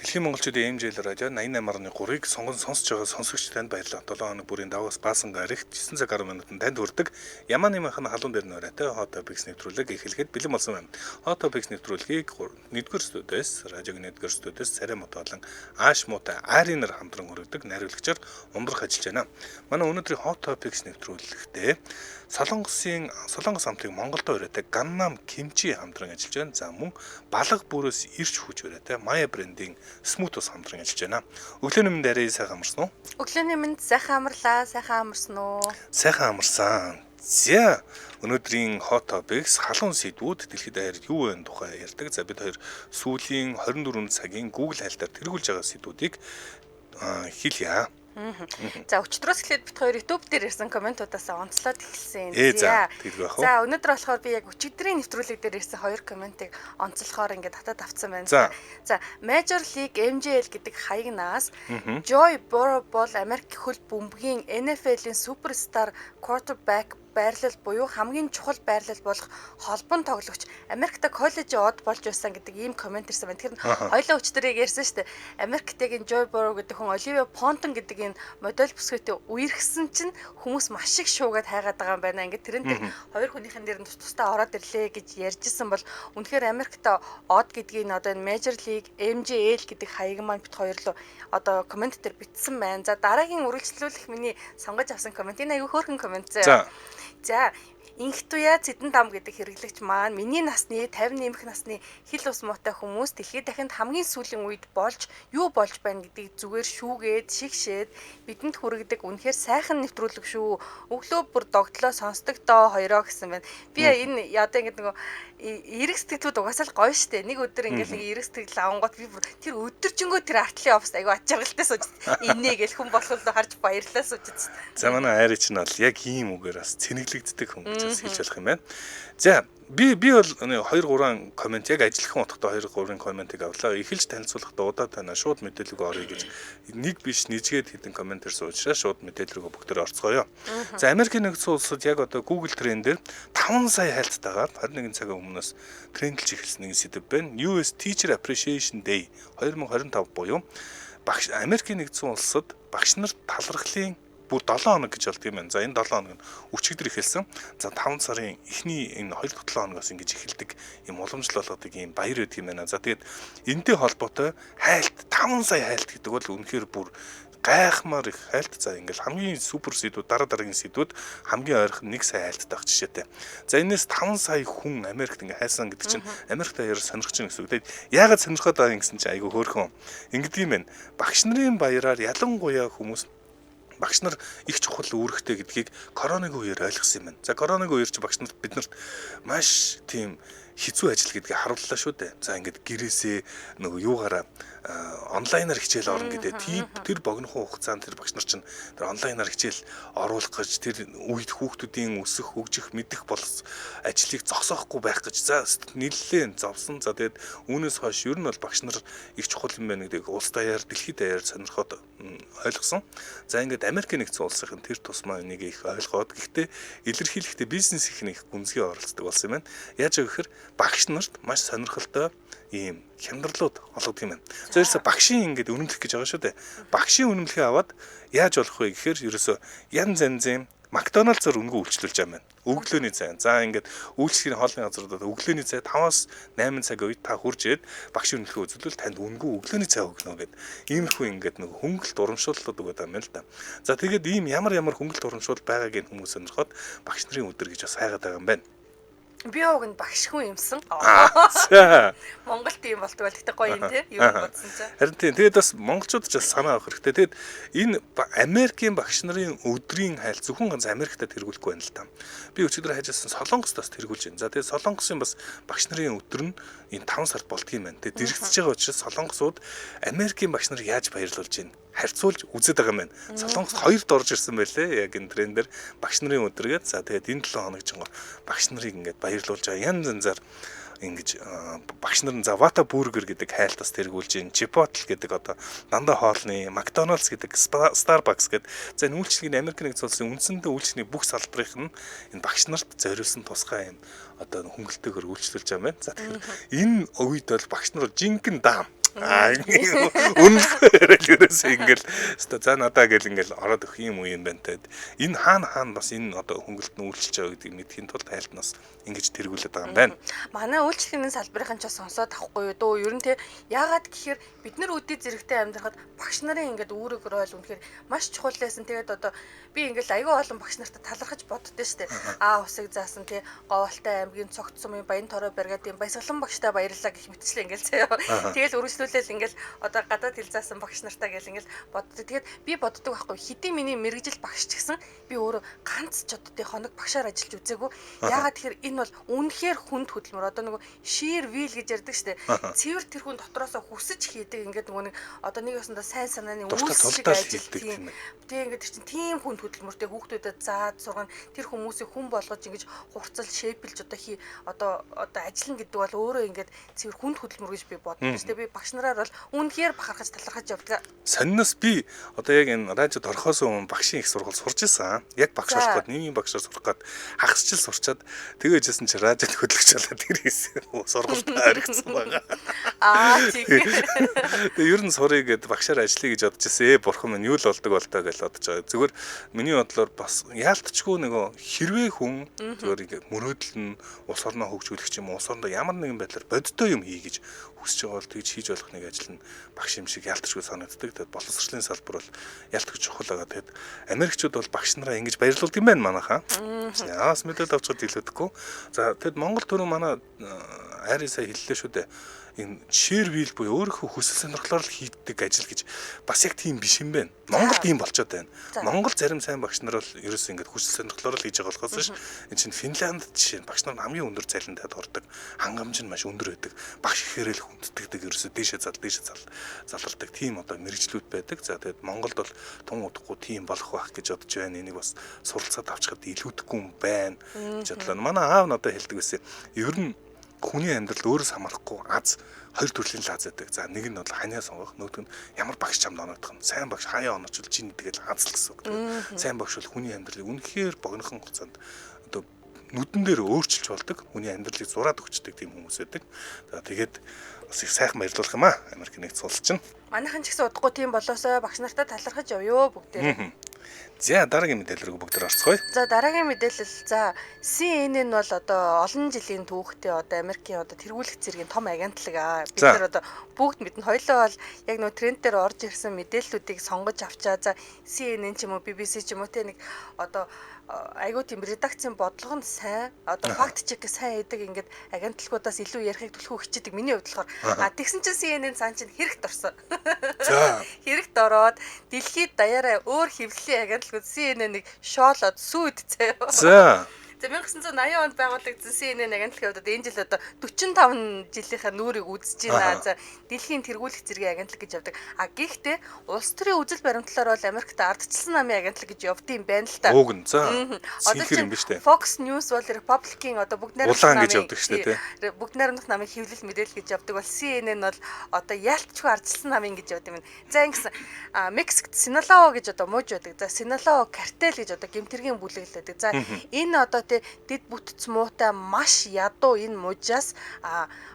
Дэлхийн монголчуудын MJL радио 88.3-ыг сонгон сонсож байгаа сонсогч танд баярлалаа. 7 хоног бүрийн даваас баасан гарагт 9 цаг 10 минутанд танд хүрдэг Ямааны махан халуун дээр нойроотой Hot Topics нэвтрүүлэг эхлэхэд бэлэн болсон байна. Hot Topics нэвтрүүлгийг 1-р студиэс, радиогийн 1-р студиэс царай муутай болон ааш муутай Аринаар хамтран хүргэдэг найруулагчаар ундрах ажиллаж байна. Манай өнөөдрийн Hot Topics нэвтрүүлэгтээ Солонгос амтыг Монголд уриатай Ганнам Кимчи хамтран ажиллаж байна. За мөн балга бүрээс ирч хүч уриатай Maya брендийн Smooth-ус хамтран ажиллаж байна. Өглөөний мэнд арай сайхан амарсан уу? Өглөөний мэнд сайхан амарлаа, сайхан амарсан уу? Сайхан амарсан. За өнөөдрийн Hot Topics халуун сэдвүүд дэлхийд даяар юу вэ тухай ярьдаг. За бид хоёр сүүлийн 24 цагийн Google хайлтаар тэргүүлж байгаа сэдвүүдийг хэлье. За өчтөрөөс эхлээд бид хоёр YouTube дээр ирсэн комментуудаас онцлоод эхэлсэн. За За өнөөдөр болохоор би яг өчигдрийн нэвтрүүлэг дээр ирсэн хоёр комментиг онцлохоор ингээд татаад авцсан байна. За Major League MJL гэдэг хаягнаас Joy Burrow бол Америк хөл бөмбөгийн NFL-ийн суперстар quarterback байрлал буюу хамгийн чухал байрлал болох холбон тоглогч Америкта коллежийн од болж байсан гэдэг ийм коммент ирсэн байна. Тэгэхээр хоёулаа өчтөрийг ярьсан шүү дээ. Америкт яг энэ Joy Burrow гэдэг хүн Оливия Понтон гэдэг энэ модель бүсгүйтэй үерхсэн чинь хүмүүс маш их шуугаад хайгаад байгаа юм байна. Ингээд тэрэн дээр хоёр хүнийхэн нэр нь тус тусдаа ороод ирлээ гэж ярьжсэн бол үнэхээр Америкта од гэдгийг одоо энэ Major League MJL гэдэг хаяг маань бит хоёр руу одоо коммент дээр бичсэн байна. За дараагийн үргэлжлүүлэх миний сонгож авсан коммент энэ айгүй хөөрхөн коммент заяа. За Инх туяа Цэдэн дам гэдэг хэрэглэгч маань миний насны 50 нэмэх насны хил ус муутай хүмүүс дэлхийд дахинд хамгийн сүүлийн үед болж юу болж байна гэдгийг зүгээр шүүгээд шигшээд бидэнд хүргэдэг үнэхээр сайхан нэвтрүүлэг шүү. Өглөө бүр догтлоо сонсдог доо хоёроо гэсэн байна. Би энэ одоо ингэ нөгөө эрэг сэтгэлүүд угаасаа л гоё штэ. Нэг өдөр ингээл нэг эрэг сэтгэл авангууд би бүр тэр өдөржингөө тэр артлын офс айгу ач жаргалтай сууж инээ гэл хүн болохоор харж баярлаа сууж. За манай айр чинь бол яг ийм үгээр бас цэнэглэгддэг хүн гэж бас хэлж болох юм байна. За би бол 2 3 коммент яг ажиллах утгатай 2 3 комментиг авлаа. Эхэлж танилцуулахдаа удаа танаа шууд мэдээлэл оръё гэж нэг биш нэжгээд хэдэн коммент ирсэн учраас шууд мэдээлэл рүү бүгдээр орцгоё. За Америкийн нэгдсэн улсад яг одоо Google трендээр 5 сая хайлттайгаар 21 цагийн өмнөөс трендлж эхэлсэн нэг сэдэв байна. US Teacher Appreciation Day 2025 буюу багш Америкийн нэгдсэн улсад багш нарт талархлын бүр 7 хоног гэж болд юм байна. За энэ 7 хоног нь өчигдөр эхэлсэн. За 5 сарын эхний энэ 2 дахь 7 хоногоос ингэж эхэлдэг юм уламжлал болгодог юм баяр байдаг юм байна. За тэгээд энэтэй холбоотой хайлт 5 сая хайлт гэдэг бол үнэхээр бүр гайхмаар их хайлт. За ингээл хамгийн супер сэдвүүд дараа дараагийн сэдвүүд хамгийн ойрхон 1 сая хайлттай байх жишээтэй. За энэс 5 сая хүн Америкт ингээ хайсан гэдэг чинь Америкт аяар сонирхож байгаа гэсэн үг. Тэгээд яагаад сонирхоод байгаа юм гэсэн чинь айгүй хөөрхөн. Ингэдэг юм байна. Багш нарын баяраар ялангуяа хүмүүс багш нар их чухал үүрэгтэй гэдгийг коронагийн үеэр ойлгосон юм байна. За коронагийн үеэр чи багш нарт биднэрт маш тийм хэцүү ажил гэдгийг харууллаа шүү дээ. За ингээд гэрээсээ нөгөө юугаараа онлайнаар хичээл орно гэдэг тийм тэр богинохон хугацаанд тэр багш нар чинь тэр онлайнаар хичээл оруулах гэж тэр үед хүүхдүүдийн өсөх, хөгжих, мэдэх болох ажлыг зогсоохгүй байх гэж за нэлээд зовсон. За тэгээд үүнээс хойш ер нь бол багш нар их чухал юм байна гэдгийг улс даяар, дэлхийд даяар сонирхоод ойлгосон. За ингээд Америкийн нэгдсэн улсын тэр тусмаа энийг их ойлгоод гэхдээ илэрхийлэхдээ бизнес их нэг гүнзгий оролцдог болсон юм байна. Яаж гэхээр багш нарт маш сонирхолтой ийм хямдралууд олгодог юм байна. За ерөөсө багшийн ингээд үнэмлэх гэж байгаа шүү дээ. Багшийн үнэмлэхээ аваад яаж болох вэ гэхээр ерөөсө янз янзын Макдоналдсаар үнэгүй үйлчлүүлж байгаа юм байна. Өглөөний цай. За ингээд үйлчлэгийн хоолны газруудад өглөөний цай 5-аас 8 цаг үед та хурж ирээд багшийн үнэмлэхээ үзүүлвэл танд үнэгүй өглөөний цай өгнө гэд. Иймэрхүү ингээд нэг хөнгөлт урамшууллууд өгöd байгаа юм л да. За тэгээд ийм ямар ямар хөнгөлт урамшуул байгааг нь хүмүүс сонирхоод багш нарын өдөр гэж бас хайгаад байгаа юм байна. Би уг нь багш хүн юмсан. Монголд ийм болдог бол гэхдээ гоё юм тий. Юу бодсон чинь. Харин тийм. Тэгээд бас монголчууд ч бас санаа авах хэрэгтэй. Тэгээд энэ Америкийн багш нарын өдрийн хайлт зөвхөн ганц Америкт тэргүүлэхгүй байна л та. Би өчигдөр хайжсэн Солонгост бас тэргүүлж байна. За тэгээд Солонгосын бас багш нарын өдөр нь энэ 5 сард болдго юм байна. Тэгээд дэрэгдэж байгаа учраас Солонгосууд Америкийн багш нар яаж баярлуулж байна харьцуулж үзээд байгаа юм байна. Солонгост хоёрт орж ирсэн байлээ. Яг энэ трендээр багш нарын өдргээд за тэгээд энэ 7 хоног чинь багш нарыг ингээд баярлуулж байгаа. Янз янзаар ингэж багш нар нь за Вата бургер гэдэг хайлт бас тэргүүлж байна. Chipotle гэдэг одоо дандаа хоолны McDonald's гэдэг Starbucks гэдэг за энэ үйлчлэгийн Америк нэгдсэн улсын үндсэндээ үйлчлэгийн бүх салбарынх нь энэ багш нарт зориулсан тусгай юм одоо хөнгөлтэйгээр үйлчлүүлж байгаа юм байна. За тэгэхээр энэ үед бол багш нар жинхэнэ даам. Аа үнэлэхээр л ерөөсөө ингээл өстой за надаа гэл ингээл ороод өгөх юм уу юм байна те. Энэ хаана хаана бас энэ одоо хөнгөлт нь үйлчилж байгаа гэдгийг мэдхийн тулд айлтнаас ингэж тэргүүлээд байгаа юм байна. Манай үйлчлэгийн салбарын ч сонсоод авахгүй юу дөө. Ер нь те яагаад гэхээр бид нар өдий зэрэгтэй амьдрахад багш нарын ингээд үүрэг рол үнэхээр маш чухал байсан. Тэгээд одоо би ингээл аягүй олон багш нартай талархаж боддоо штэ. Аа усыг заасан те Говьолтой аймгийн Цогц сумын Баян Торой бригадын Баясгалан багштай баярлалаа гэх мэтчлээ ингээл заяа. Тэгэл өргөжлүүлээл ингээл одоо гадаад хэл заасан багш нартай гэл ингээл боддог. Тэгээд би боддог байхгүй хэдий миний мэргэжил багш ч гэсэн би өөрөө ганц ч одоо тий хоног багшаар ажиллаж үзээгүй. Яагаад тэгэхээр энэ бол үнэхээр хүнд хөдөлмөр. Одоо нөгөө sheer will гэж ярьдаг штэ. Цэвэр тэр хүн дотроосоо хүсэж хийдэг ингээд нөгөө нэг одоо нэг ёсондоо сайн санааны үүс шиг ажил тийм. Тий ингээд тэр чинь тийм хүнд хөдөлмөртэй хүүхдүүдэд заад сургана. Тэр хүмүүсийг хүн болгож ингэж хурцлж шэйпэлж одоо хий одоо одоо ажиллана гэдэг бол өөрөө ингээд цэвэр хүнд хөдөлмөр гэж би боддог. Тэгээ би багш нараар бол үнэхээр бахархаж талархаж явдаг. Сонноос би одоо яг энэ радиод орохоос өмнө багшийн их сургууль сурч исэн. Яг багш болох гээд нийгмийн багшаар сурах гээд хагас жил сурчаад тэгээжсэн чи радиод хөтлөгч болоод тэр сургуульд оригдсан байгаа. Аа тийм. Тэгээ ер нь сурыг гээд багшаар ажиллая гэж бодож ирсэн. Бурхан минь юу л болдог бол таа гэж бодож байгаа. Зүгээр миний бодлоор бас яалтчгүй нөгөө хэрвээ хүн зүгээр ингээд мөрөөдөл нь улс орноо хөгжүүлэх ч юм уу улс орондоо ямар нэгэн байдлаар бодиттой юм хий гэж хүсэж байгаа бол тэгж хийж болох нэг ажил нь багш юм шиг яалтчгүй санагддаг. Тэгээд боловсролын салбар бол ялтч чухал байгаа. Тэгээд Америкчууд бол багш нараа ингэж баярлуулдаг юм байна манайхаа. Яас мэдээлэл авч чад илүүдэхгүй. За тэгэд Монгол түрүү манай айрын сая хэллээ шүү дээ. Энэ sheer will буюу өөрийнхөө хүсэл сонирхлоор л хийдэг ажил гэж бас яг тийм биш юм байна. Монголд ийм болчиход байна. Монгол зарим сайн багш нар бол ерөөсөө ингэж хүсэл сонирхлоор л хийж байгаа болохоос ш. Энэ чинь Финландд жишээ нь багш нар хамгийн өндөр цалинтай ордог. Хангамж нь маш өндөр байдаг. Багш ихээр л хүндэтгдэг ерөөсөө дээшээ зал дээшээ зал залардаг тийм одоо мэрэгжлүүд байдаг. За тэгэд Монголд бол тун удахгүй тийм болох байх гэж бодож байна. Энийг бас суралцаад авчихад илүүдэхгүй юм байна гэж бодлоо. Манай аав надад хэлдэг байсан. Ер нь хүний амьдрал өөрөөс хамаарахгүй аз хоёр төрлийн л аз байдаг. За нэг нь бол ханиа сонгох, нөгөөх нь ямар багш чамд оноодох нь. Сайн багш хаяа оноочвол чинь тэгэл аз л гэсэн үг. Тэгээд сайн багш бол хүний амьдралыг үнэхээр богинохон хугацаанд одоо нүдэн дээр өөрчилж болдог, хүний амьдралыг зураад өгчдөг тийм хүмүүс байдаг. За тэгээд бас их сайхан баярлуулах юм аа. Америк нэгдсэн улс чинь. Манайхан ч гэсэн удахгүй тийм болоосой багш нартай талархаж явъё бүгдээрээ. За дараагийн мэдээлэл рүү бүгд орцгоё. За дараагийн мэдээлэл за CNN бол одоо олон жилийн түүхтэй одоо Америкийн одоо тэргүүлэх зэргийн том агентлаг аа. Бид нар одоо бүгд мэднэ. Хоёлоо бол яг нөө тренд дээр орж ирсэн мэдээллүүдийг сонгож авчаа. За CNN ч юм уу BBC ч юм уу те нэг одоо айгуу тийм редакцийн бодлого нь сайн одоо факт чек сайн хийдэг ингээд агентлагуудаас илүү ярихыг түлхүү хичээдэг миний хувьд болохоор. А тэгсэн чинь CNN цаан чинь хэрэгт орсон. За хэрэгт ороод дэлхийд даяараа өөр хэвлэлийн агентлагууд CNN-ыг шоолоод сүйд заяа. За За 1980 онд байгуулагдсан CNN агентлагийн хувьд энэ жил одоо 45 жилийнхаа нүүрийг үзэж байна. За дэлхийн тэргүүлэх зэргийн агентлаг гэж явдаг. А гэхдээ улс төрийн үзэл баримтлалаар бол Америкт ардчилсан намын агентлаг гэж явдсан юм байна л та. Ууг нь за. Одоо юм биш үү? Fox News бол Republic-ийн одоо бүгд найрамдах намын гэж явдаг шүү дээ, тий. Бүгд найрамдах намын хэвлэл мэдээлэл гэж явдаг бол CNN бол одоо яалтчгүй ардчилсан намын гэж явдаг юм. За ингэсэн Мексикт Синалао гэж одоо мууж байдаг. За Синалао картел гэж одоо гэмтэргийн бүлэглэл байдаг. За энэ одоо дэд бүтц муутай маш ядуу энэ мужаас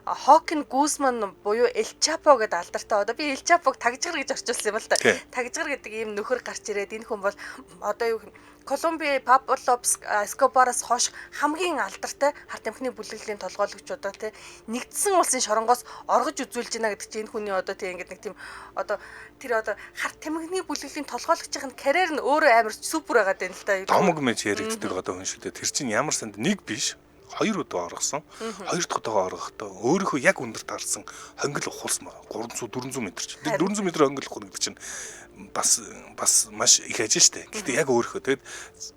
Хокин Гузман буюу Эл Чапо гэдэг алдартай. Одоо би Эл Чапог тагжгар гэж орчуулсан юм л та. Тагжгар гэдэг ийм нөхөр гарч ирээд энэ хүн бол одоо юу Колумби Пабло Эскобараас хойш хамгийн алдартай харт амхны бүлэглэлийн толгойлогч одоо тий нэгдсэн улсын шоронгоос оргож үзүүлж байна гэдэг чинь энэ хүний одоо тий ингээд нэг тийм одоо тэр одоо харт тамхины бүлэглэлийн толгойлогчийн карьер нь өөрөө амар супер байгаад байна л да. Домог мэж яригддаг одоо хүн шүү дээ. Тэр чинь ямар санд нэг биш хоёр удаа оргосон. Хоёр дахь удаага оргохдоо өөрийнхөө яг өндөр таарсан хонгил ухуулсан байна. 300 400 м ч. Тэр 400 м хонгил ухах гэдэг чинь бас маш их ажил штэ. Гэхдээ яг өөрийнхөө тэгэд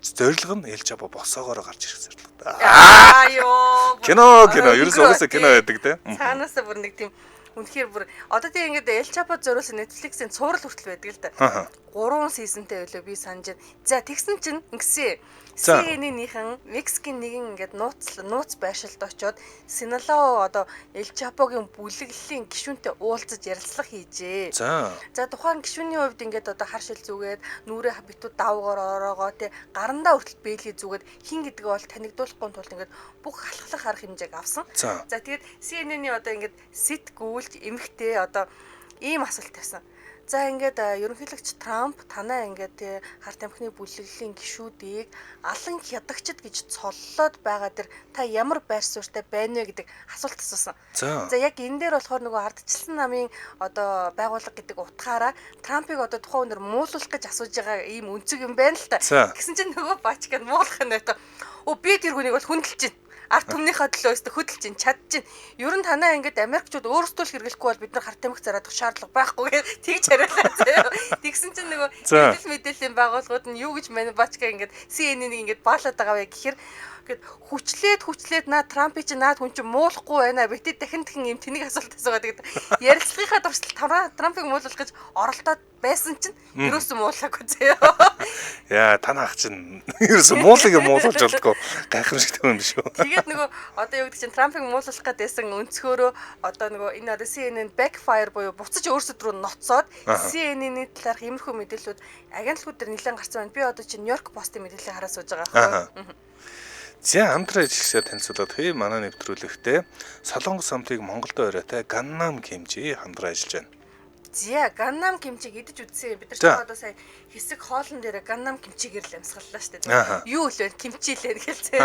зорилго нь Эл Чапо босоогоороо гарч ирэх зорилготой. Аа ёо. Кино ерөөсөө угаасаа кино байдаг те. Цаанаасаа бүр нэг тийм үнэхээр бүр одоо тийм ингээд Эл Чапо зориулсан Netflix-ийн цуврал хүртэл байдаг л да. 3 сизонтэй байлоо би санаж байна. За тэгсэн чинь ингэсэн CNN-ийнхэн Мексикийн нэгэн ингээд нууц байршилд очиод Синалао одоо Эл Чапогийн бүлэглэлийн гишүүнтэй уулзаж ярилцлага хийжээ. За тухайн гишүүний хувьд ингээд одоо хар шил зүгээд нүрээ битүү давгаар ороогоо тий гарандаа хүртэл бээлий зүгээд хин гэдгээ бол танигдуулахгүй тулд ингээд бүх халахлах арга хэмжээг авсан. За тэгээд CNN-ийн одоо ингээд сэтгүүлч эмэгтэй одоо Ийм асуулт тавьсан. За ингээд ерөнхийлөгч Трамп танаа ингээд хар тамхины бүлэглэлийн гишүүдийг алан хядагчд гэж цоллоод байгаа дэр та ямар байр суурьтай байна вэ гэдэг асуулт асуусан. За яг энэ дээр болохоор нөгөө ардчилсан намын одоо байгууллага гэдэг утгаараа Трампыг одоо тухайн өнөр муулуулах гэж асууж байгаа ийм өнцөг юм байна л та. Тэгсэн чинь нөгөө бачка нь муулах нь байтаа. Өө би тэр хүнийг бол хүндэлж байна. Ард түмнийхээ төлөө өстө хөдөлж чинь чадж чинь. Ер нь танаа ингээд Америкчууд өөрсдөө л хэрэглэхгүй бол бид нар хар тамхи зараадах шаардлага байхгүй гэж тэгж хариулаа заяа. Тэгсэн чинь нөгөө мэдээллийн байгууллагууд нь юу гэж манай бачка ингээд CNN-ийг ингээд баалаад байгаа вэ гэхээр ингээд хүчлээд наа Трампыг чинь наад хүн чинь муулахгүй байна. Бити дахин дахин юм тэнэг асуулт асуугаад гэдэг. Ярилцлагынхаа туршилт Трампыг муулах гэж оролдоод байсан чинь ерөөсөн муулаагүй заяа. Яа, танах чинь ерөөсөн муулыг муулуулж болдгоо гайхамшигтай юм биш үү? Тэгээд нөгөө одоо юу гэдэг чинь Трампыг муулуулах гэдээсэн өнцгөөрөө одоо нөгөө энэ одоо CNN backfire буюу буцаж өөрсдөд рүү ноцоод CNN-ийн талаарх иймэрхүү мэдээллүүд агентлагууд дээр нэлээд гарсан байна. Би одоо чинь Нью-Йорк Пост-ын мэдээллийг хараа сууж байгаа байхгүй. За хамтран ажиллагчдаа танилцуулаад хээ манай нэвтрүүлэгтээ Солонгос амтыг Монголд оройтой Ганнам кимчи хамтран ажиллаж байна. За Ганнам кимчиг идэж үзсэн. Бид нар ч одоо сая хэсэг хоолн дээр Ганнам кимчигээр л амьсгаллаа шүү дээ. Юу л вэ? Кимчи л вэ гэлцээ.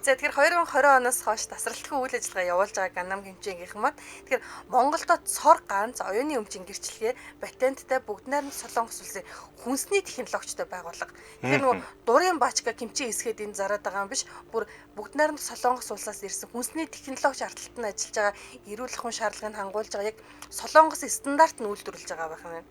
За тэгэхээр 2020 оноос хойш тасралтгүй үйл ажиллагаа явуулж байгаа Ганнам кимчигийнхэн маань тэгэхээр Монголдо цор ганц оюуны өмчийн гэрчлэгээ патенттай бүгд найрамд Солонгос улсын хүнсний технологичтой байгууллага. Тэгэхээр нөгөө дурын бачка кимчи эсгээд энэ зараад байгаа юм биш. Бүр бүгд найрамд Солонгос улсаас ирсэн хүнсний технологич ардталт нь ажиллаж байгаа эрүүл ахуйн шаардлагыг хангуулж байгаа яг Солонгос стандарт нь үйлдвэрлэж байгаа байх юм байна.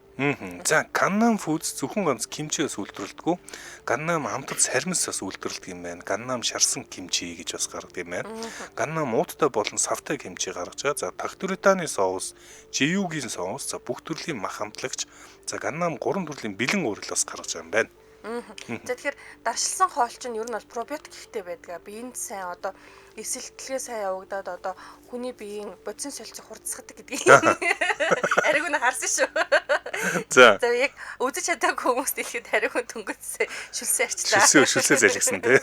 За Gangnam Foods зөвхөн ганц кимчиэс үйлдвэрлэдэггүй. Gangnam амтад сармис бас үйлдвэрлэдэг юм байна. Gangnam шарсан кимчи гэж бас гаргадаг юм байна. Gangnam уудтай болон савтай кимчи гаргаж байгаа. За Тагтүританы соус, Жиюгийн соус, за бүх төрлийн мах амтлагч, за Gangnam 3 төрлийн бэлэн уурал бас гаргаж байгаа юм байна. За тэгэхээр даршилсан хоол чинь ер нь бол пробиотик ихтэй байдаг. Биеинд сайн одоо эсэлтэлгээ сайн явагдаад одоо хүний биеийн бодисын солилцоо хурдсгадаг гэдгийг ариуг нь харсан шүү. За. За яг үзэж чадаагүй хүмүүст хэлэхэд ариуг нь дөнгөцсөн шүлсээ арчлаа. Шүлсээ залгисан тий.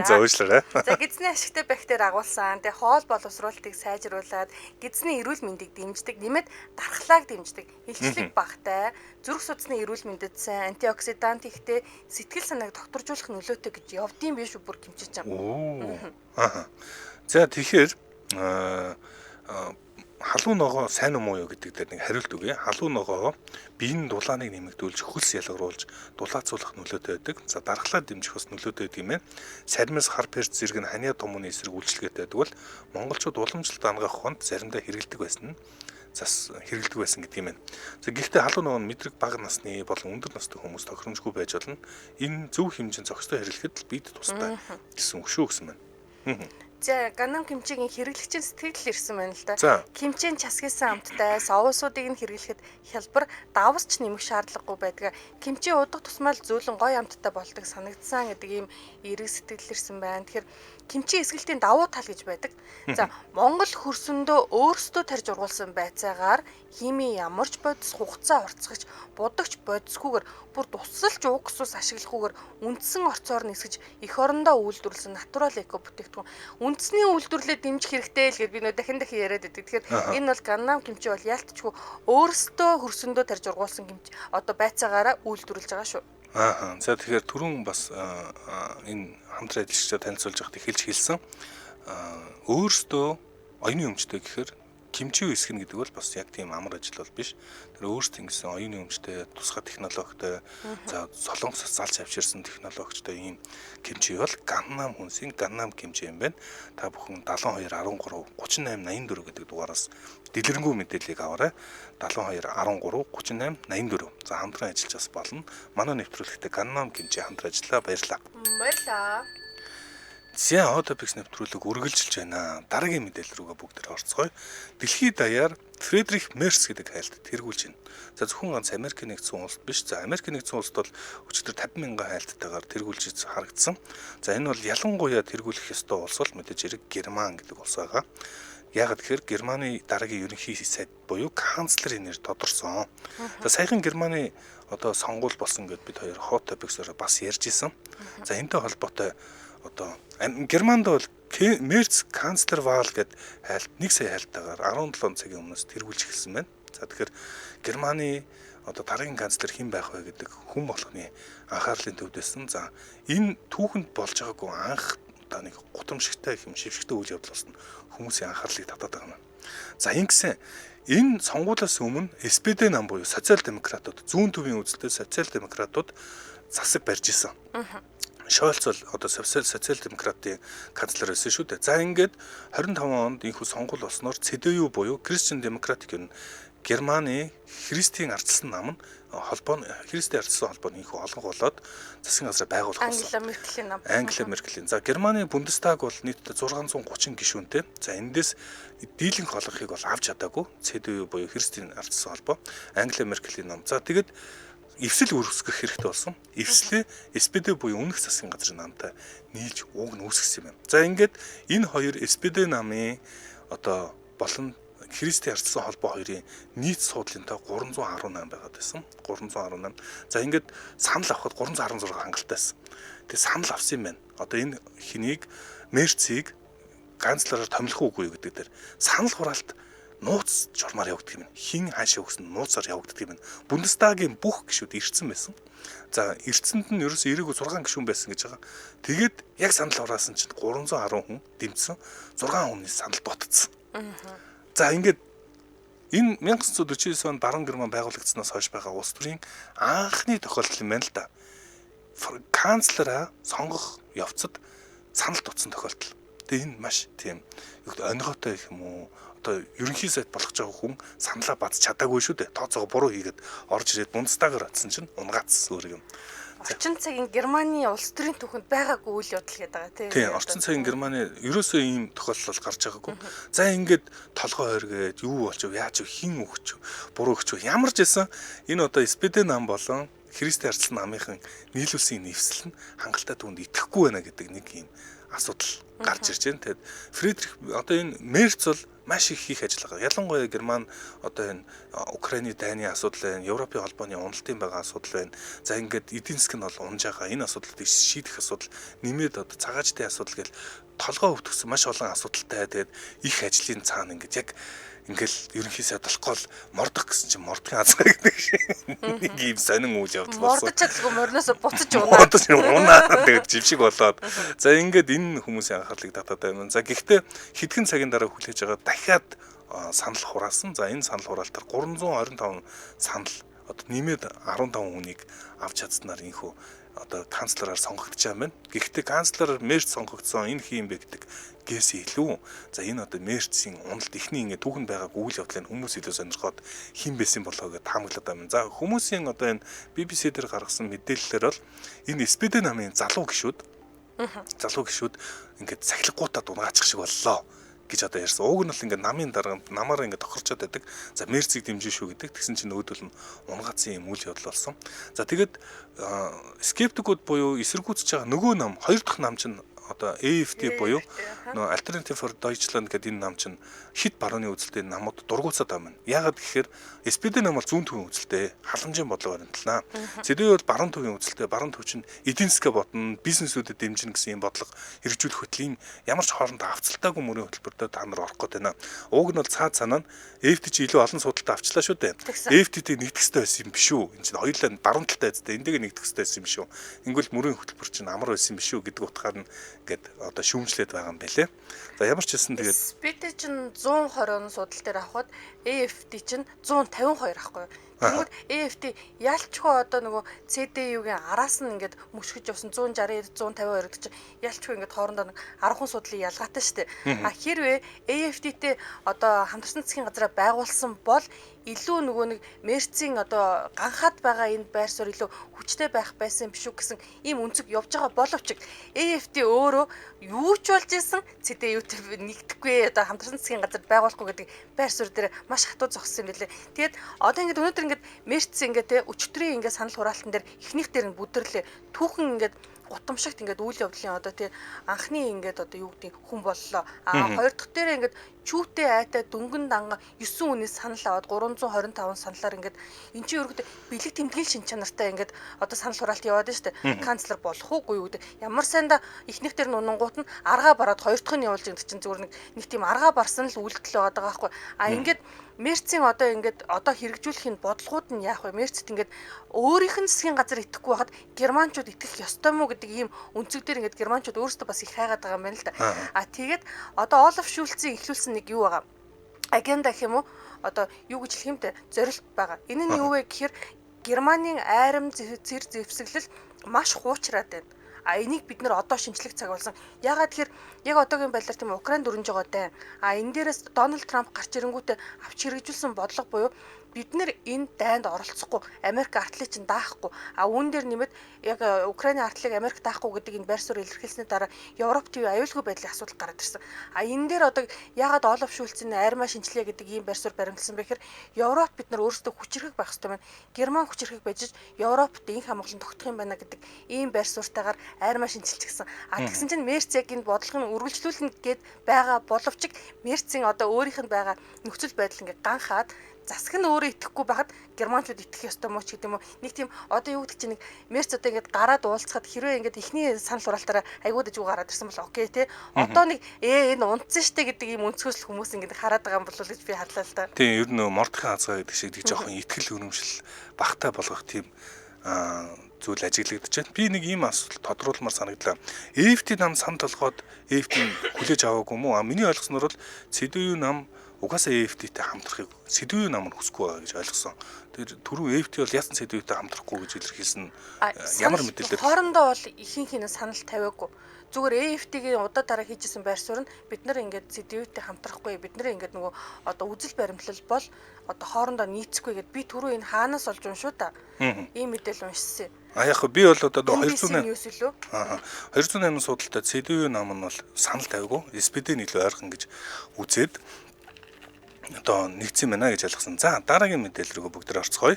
За уучлаарай. За гидсний ашигтай бактери агуулсан. Тэгээ хоол боловсруулалтыг сайжруулад гидсний эрүүл мэндийг дэмждэг, нэмээд дархлааг дэмждэг, илчлэг багтай, зүрх судасны эрүүл мэндэд сайн, антиоксидант ихтэй, сэтгэл санааг докторжуулах нөлөөтэй гэж явдсан биш үү бүр кимчиж юм. Аа. За тэгэхээр халуун ногоо сайн уу муу юу гэдэг дээр нэг хариулт өгье. Халуун ногоо биеийн дулааныг нэмэгдүүлж, хөлс ялгаруулж, дулаацуулах нөлөөтэй байдаг. За дархлаа дэмжих бас нөлөөтэй байдаг юм байна. Сармис, хар перц зэрэг нь ханиа тумууны эсрэг үйлчилгээтэй байдаг бол монголчууд уламжлалт анагаах ухаанд заримдаа хэрэглэдэг байсан нь зас хэрэглэдэг байсан гэдэг юм байна. За гэхдээ халуун ногоо нь мэдрэг бага насны болон өндөр настай хүмүүс тохиромжгүй байж болно. Энэ зөв хэмжээнд зохистой хэрэглэхэд л бид тустай гэсэн үг шүү гэсэн байна. За Ганнам кимчигийн хэрэглэгчийн сэтгэл ирсэн байна л да. Кимчийн часгисан амттай соусуудыг нь хэрэглэхэд хялбар давсч нэмэх шаардлагагүй байдаг. Кимчи удах тусмаа л зөөлөн гоё амттай болдог санагдсан гэдэг ийм эерэг сэтгэл ирсэн байна. Тэгэхээр кимчи эсгэлтийн давуу тал гэж байдаг. За Монгол хөрсөндөө өөрсдөө тарж ургуулсан байцаагаар химийн ямар ч бодис хугацаа орцгож будагч бодисгүйгээр бүр тусалж уксус ашиглахгүйгээр үндсэн орцоор нисгэж эх орондоо үйлдвэрлэсэн натурал эко бүтээгдэхүүн. Үндсний үйлдвэрлэлээ дэмжих хэрэгтэй л гэж би нөө дахин дахин яриад байдаг. Тэгэхээр энэ бол Ганнам кимчи бол яалтчгүй өөрсдөө хөрсөндөө тарж ургуулсан кимчи одоо байцаагаараа үйлдвэрлэж байгаа шүү. Аа. За тэгэхээр түрүүн бас энэ хамтран ажиллагчдаа танилцуулж байхад эхэлж хэлсэн. Өөрсдөө оюуны өмчтэй гэхээр кимчи үсгэнэ гэдэг бол бас яг тийм амар ажил бол биш. Тэр өөрсдөө ингэсэн оюуны өмчтэй, тусгай технологитой, за Солонгосоос залж авчирсан технологичтой ийм кимчи бол Ганнам хүнсийн Ганнам кимчи юм байна. Та бүхэн 72 13 38 84 гэдэг дугаараас дэлгэрэнгүй мэдээллийг аваарай. 72 13 38 84. За хамтран ажиллаж бас болно. Манай нэвтрүүлэгтээ Ганнам кимчи хамтран ажиллаа. Баярлалаа. Баярлалаа. За Hot Topics нэвтрүүлэг үргэлжилж байна. Дараагийн мэдээлэл рүүгээ бүгдээр орцгоё. Дэлхийд даяар Фредрих Мерц гэдэг хайлт тэргүүлж байна. За зөвхөн ганц Америк нэгдсэн улсад биш. За Америк нэгдсэн улсад бол өчигдөр 50 мянган хайлттайгаар тэргүүлж харагдсан. За энэ бол ялангуяа тэргүүлэх ёстой улс бол мэдээж хэрэг Герман гэдэг улс байгаа. Яагаад гэхээр Германы дараагийн ерөнхий сайд буюу канцлерын нэр тодорсон. За саяхан Германы одоо сонгуул болсон гэд бид хоёр Hot Topics-оор бас ярьж исэн. За энэтэй холбоотой одоо Германд бол Мерц канцлер Ваал гэд хайлт 1 сая хайлттайгаар 17 цагийн өмнөөс тэргүүлж эхэлсэн байна. За тэгэхээр Германы одоо дараагийн канцлер хэн байх вэ гэдэг хүн болгоны анхаарлын төвд байсан. За энэ түүхэнд болж байгаагүй анх одоо нэг гутамшигтай юм шившигтэй үйл явдал болсон хүмүүсийн анхаарлыг татаад байгаа юм. За ингэсэн энэ сонгуулиас өмнө СПД нам буюу социал демократууд зүүн төвийн үзэлтэй социал демократууд засаг барьж исэн. Шольц бол одоо социал демократын канцлер байсан шүү дээ. За ингээд 25 онд энэхүү сонгуул болсноор CDU буюу Christian Democratic юм Германы Христийн ардчилсан нам нь холбоо Христийн ардчилсан холбоо нь энэхүү олонх болоод засгийн газраа байгуулах болсон. Ангела Меркелийн нам. Ангела Меркелийн. За Германы Бундестаг бол нийтдээ 630 гишүүнтэй. За эндээс дийлэнх олонхыг бол авч чадаагүй. CDU буюу Христийн ардчилсан холбоо, Ангела Меркелийн нам. За тэгэд эвсэл үүсгэх хэрэгтэй болсон. Эвслээ СПД буюу өмнөх засгийн газрын намтай нийлж уг нь үүсгэсэн юм байна. За ингээд энэ хоёр СПД намын одоо болон Христийн ардчилсан холбоо хоёрын нийт суудлын тоо 318 байгаад байсан. 318. За ингээд санал авахад 316 хангалттай байсан. Тэгээ санал авсан юм байна. Одоо энэ хэнийг Мерцийг канцлераар томилох уугүй гэдэг дээр санал хураалт нууц журмаар явагддаг юм. Хин хаашаа өгсөн нууцаар явагддаг юм. Бундестагийн бүх гишүүд ирсэн байсан. За ирсэнд нь ерөөсөө ирээгүй 6 гишүүн байсан гэж байгаа. Тэгээд яг санал хураасан чинь 310 хүн дэмжсэн. 6 хүний санал дутцсан. За ингээд энэ 1949 онд Баруун Герман байгуулагдсанаас хойш байгаа улс төрийн анхны тохиолдол юм байна л да. Канцлераа сонгох явцад санал дутсан тохиолдол. Тэгээ энэ маш тийм юу гэдэг онигоотой гэх юм уу? Одоо ерөнхий сайд болгож байгаа хүн саналаа бац чадаагүй шүү дээ. Тооцоогоо буруу хийгээд орж ирээд Бундестагаар очсон чинь унгаацсан өөр юм. Орчин цагийн Германы улс төрийн түүхэнд байгаагүй үйл явдал гэдэг байгаа тийм. Тийм, орчин цагийн Германы ерөөсөө ийм тохиолдол гарч байгаагүй. За ингээд толгой хоргээд юу болчих вэ? Яаж хин өгч буруу өгч ямар ч байсан энэ одоо СПД нам болон Христийн ардчилсан намынхан нийлүүлсэн энэ эвсэл нь хангалттай түүнд итгэхгүй байна гэдэг нэг ийм асуудал гарч ирж байна. Тэгэд Фридрих одоо энэ Мерц бол маш их хийх ажил байгаа. Ялангуяа Герман одоо энэ Украины дайны асуудал байна, Европын холбооны уналтын байгаа асуудал байна. За ингээд эдийн засаг нь бол унж байгаа. Энэ асуудлыг шийдэх асуудал нэмээд одоо цагаачдын асуудал гэл толгой өвтгсөн маш олон асуудалтай. Тэгээд их ажлын цаана ингээд яг ингээл ерөнхий сайд болохгүй л мордох гэсэн чинь мордохын азгаа гэдэг шиг нэг ийм сонин үйл явдал болсон. Мордож чадалгүй морноосоо буцаж унаа. Буцаж унаа. Тэгээд жившиг болоод. За ингээд энэ хүмүүсийн анхаарлыг татаад байна. За гэхдээ хэдхэн цагийн дараа хүлээж байгаа дахиад санал хураасан. За энэ санал хураалтаар 325 санал одоо нэмээд 15 хүнийг авч чадсанаар инхүү одоо канцлераар сонгогдож байгаа юм байна. Гэхдээ канцлер Мерц сонгогдсон энэ хин бэ гэдэг гэс илүү. За энэ одоо Мерцийн уналт эхний ингээ түүхэнд байгаа үйл явдлыг хүмүүс илүү сонирхоод хин байсан болоо гэж таамаглаад байгаа юм. За хүмүүсийн одоо энэ BBC дээр гаргасан мэдээллээр бол энэ СПД намын залуу гишүүд ингээд сахилгагуутаад унгаачих шиг боллоо гэж одоо ярьсан. Уг нь бол ингээд намын дарга намаар ингээд тохирчоод байдаг. За Мерцийг дэмжин шүү гэдэг. Тэгсэн чинь нөгөөдөл нь унгаацсан юм үйл явдал болсон. За тэгээд скептикүүд буюу эсэргүүцэж байгаа нөгөө нам, хоёр дахь нам чинь одоо AFD буюу нөгөө Alternative for Deutschland гэдэг энэ нам чинь хит барууны үзэлтэй намууд дургуутсаад байгаа юм. Яагаад гэхээр SPD нам бол зүүн төвийн үзэлтэй, халамжийн бодлого баримтлана. CDU бол баруун төвийн үзэлтэй, баруун төв чинь эдийн засгаа бодно, бизнесүүдэд дэмжинэ гэсэн юм бодлого хэрэгжүүлэх хөтлийн ямар ч хоорондоо авцалтаагүй мөрийн хөтөлбөртөө та нар орох гээд байна. Уг нь бол цаад санаа нь AFD чи илүү олон судалтай авчлаа шүү дээ. AFD-тэй нэгдэх ёстой байсан юм биш үү? Энэ чинь хоёулаа баруун талтай эзтэй, эндээгээ нэгдэх ёстой байсан юм биш үү? Ингүүл мөрийн хөтөлбөр чинь амар байсан юм биш үү гэдэг утгаар нь ингээд одоо шүүмжлээд байгаа юм байлээ. За ямар ч хэлсэн тэгээд SPD чинь 120 судал дээр авахад AFD чинь 152 ахгүй юу? Тэгмүүд AFD ялчгүй одоо нөгөө CDU-гийн араас нь ингээд мөшгөж явсан 169 152 гэдэг чинь ялчгүй ингээд хоорондоо нэг 10 хүн судлын ялгаатай шүү дээ. А хэрвээ AFD-тэй одоо хамтарсан засгийн газраа байгуулсан бол илүү нөгөө нэг Мерцийн одоо ганхаад байгаа энэ байр суурь илүү хүчтэй байх байсан юм биш үү гэсэн ийм өнцөг явж байгаа боловч AFD өөрөө юу ч болж исэн CDU-тэй нэгдэхгүй одоо хамтарсан засгийн газар байгуулахгүй гэдэг байр суурь дээр маш хатуу зогссон юм билээ. Тэгээд одоо ингээд өнөөдөр ингээд Мерц ингээд те өчтөрийн ингээд санал хураалтан дээр эхнийх дээр нь бүдэрлээ. Түүхэн ингээд гутамшигт ингээд үйл явдлын одоо тий анхны ингээд одоо юу гэдэг хүн боллоо. А хоёр дахь дээр ингээд чүүтэй айтай дөнгөн данга 9 хүнээс санал аваад 325 саналаар ингээд эн чинь өргөдөө бэлэг тэмдгийн шин чанартай ингээд одоо санал хураалт яваад нь шүү дээ. Канцлер болох уугүй юу гэдэг. Ямар сайнда эхнийх дээр нь унангуут нь аргаа бараад хоёр дахь нь явуулж гэдэг чинь зүгээр нэг тийм аргаа барсан л үйлдэл байгаа байхгүй. А ингээд Мерцийн одоо ингээд одоо хэрэгжүүлэх нь бодлогууд нь яах вэ? Мерцэд ингээд өөрийнх нь засгийн газар итгэхгүй байхад германчууд итгэх ёстой мó гэдэг ийм өнцөг дээр ингээд германчууд өөрсдөө бас их хайгаад байгаа юм байна л да. А тэгээд одоо Олаф Шульцийн эхлүүлсэн нэг юу байгаа? Агенда гэх юм уу? Одоо юу гэж хэлэх юм те? Зорилт байгаа. Энэ нь юу вэ гэхээр Германийн айрам зэр зэвсэглэл маш хуучраад байна. А энийг бид нэр одоо шинжлэх цаг болсон. Яагаад тэгэхээр яг одоогийн байдлаар тийм Украинд өрнөж байгаа дайн. А энэ дээрээс Дональд Трамп гарч ирэнгүүтээ авч хэрэгжүүлсэн бодлого буюу бид нэр энэ дайнд оролцохгүй, Америк артлыг чинь даахгүй. А үүн дээр нэмээд яг Украины артлыг Америк даахгүй гэдэг энэ байр суурь илэрхийлсний дараа Европ төв аюулгүй байдлын асуудал гараад ирсэн. А энэ дээр одоо яагаад Олаф Шульцийн армаа шинжилгээ гэдэг ийм байр суурь баримтлсан бэ гэхээр Европ бид нар өөрсдөө хүчирхэг байх ёстой байна. Герман хүчирхэг байж Европт инх амгалан тогтох юм байна гэдэг ийм байр суурьтайгаар армаа шинжилчихсэн. А тэгсэн чинь Мерц яг энэ бодлогыг үргэлжлүүлнэ гэд байгаа боловч Мерцийн одоо өөрийнх нь байгаа нөхцөл байдал ингээ ганхаад засаг нь өөрөө итгэхгүй байхад германчууд итгэх ёстой мó ч гэдэг юм уу. Нэг тийм одоо юу гэдэг чинь нэг Мерц одоо ингээд гараад уулзахад хэрвээ ингээд эхний санал хураалтаараа айгуу дэжгүй гараад ирсэн бол окей те. Одоо нэг энэ унтсан штэ гэдэг ийм өнцгөөс л хүмүүс ингээд хараад байгаа юм болов гэж би харлаа л та. Тийм ер нь мордохын хазгаа гэдэг шиг жоохон итгэл үнэмшил багтаа болгох тийм зүйл ажиглагдаж байна. Би нэг ийм асуудал тодруулмаар санагдлаа. EFT нам сан толгойд EFT-ийг хүлээж аваагүй юм уу? А миний ойлгосноор бол CDU нам угаасаа EFT-тэй хамтрахыг CDU нам нь хүсэхгүй байгаа гэж ойлгосон. Тэр түрүү EFT бол яасан CDU-тэй хамтрахгүй гэж илэрхийлсэн ямар мэдээлэлээр хоорондоо бол ихэнх нь санал тавиагүй. Зүгээр EFT-гийн удаа дараа хийжсэн байр суурь нь бид нар ингээд CDU-тэй хамтрахгүй, бид нар ингээд нөгөө одоо үзэл баримтлал бол одоо хоорондоо нийцэхгүй гэд би түрүү энэ хаанаас олж уншуу та. Ийм мэдээлэл уншсан юм. А яг би бол одоо 208 илүү. Аа 208 судалтай CDU нам нь бол санал тавиагүй, SPD нь илүү ойрхон гэж үзээд одоо нэгдсэн байна гэж ойлгосон. За дараагийн мэдээлэл рүү бүгд орцгоё.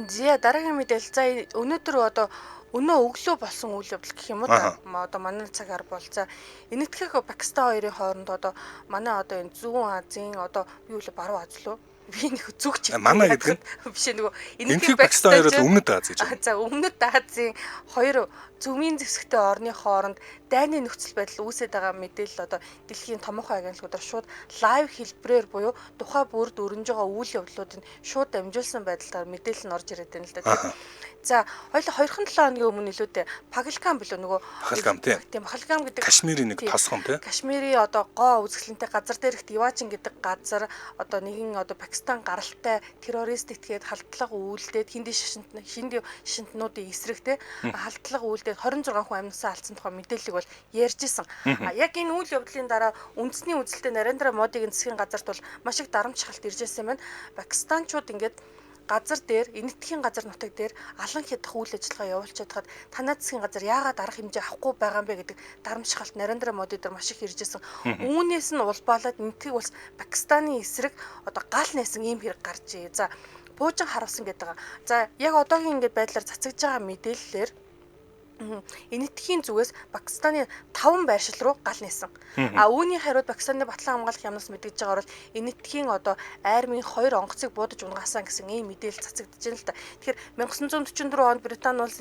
За дараагийн мэдээлэл. За өнөөдөр одоо өнөө өглөө болсон үйл явдал гэх юм уу та. Одоо манай цагаар бол за Энэтхэг Пакистан хоёрын хооронд одоо манай одоо энэ зүүн Азийн одоо юу л баруун Аз лөө би нэг зүг чиг манай гэдэг нь биш нөгөө Энэтхэг Пакистан хоёр бол Өмнөд Аз гэж байна. За Өмнөд Азийн хоёр зүмийн зэвсэгтэй орны хооронд дайны нөхцөл байдал үүсээд байгаа мэдээлэл одоо дэлхийн томоохон агентлагуудаар шууд лайв хэлбэрээр буюу тухай бүрд өрнөж байгаа үйл явдлуудыг шууд дамжуулсан байдлаар мэдээлэл нь орж ирээд байна л да. За хоёул 2-7 хоногийн өмнө илүүтэй Пахалгам билүү нөгөө Пахалгам тийм Пахалгам гэдэг Кашмирийн нэг тосгон тийм Кашмирийн одоо гоо үзэсгэлэнтэй газар дээрх Дивачин гэдэг газар одоо нэгэн одоо Пакистан гаралтай террорист этгээд халдлага үйлдээд хинди шашинтнуудын эсрэг те халдлага үйлдээд 26 хүн амьсаа алдсан тухай мэдээллийг бол ярьж исэн. А яг энэ үйл явдлын дараа үндэсний үзэлтэй Нарендра Модигийн засгийн газарт бол маш их дарамт шахалт ирж байсан юм байна. Пакистанчууд ингээд газар дээр Энэтхэгийн газар нутаг дээр алан хядах үйл ажиллагаа явуулж чадхад танай засгийн газар яагаад арга хэмжээ авахгүй байгаа юм бэ гэдэг дарамт шахалт Нарендра Моди дээр маш их ирж байсан. Үүнээс нь улбаалаад Энэтхэг улс Пакистаны эсрэг одоо гал нээсэн ийм хэрэг гарчээ. За пуужин харуулсан гэдэг байгаа. За яг одоогийн ингээд байдлаар цацагдж байгаа мэдээллээр Энэтхэгийн зүгээс Пакистаны 5 байршил руу гал нээсэн. А үүний хариуд Пакистаны Батлан хамгаалах яамнаас мэдгэж байгаагаар бол Энэтхэгийн одоо армийн 2 онгоцыг буудаж унгаасан гэсэн ийм мэдээлэл цацагдж байна л да. Тэгэхээр 1944 онд Британи улс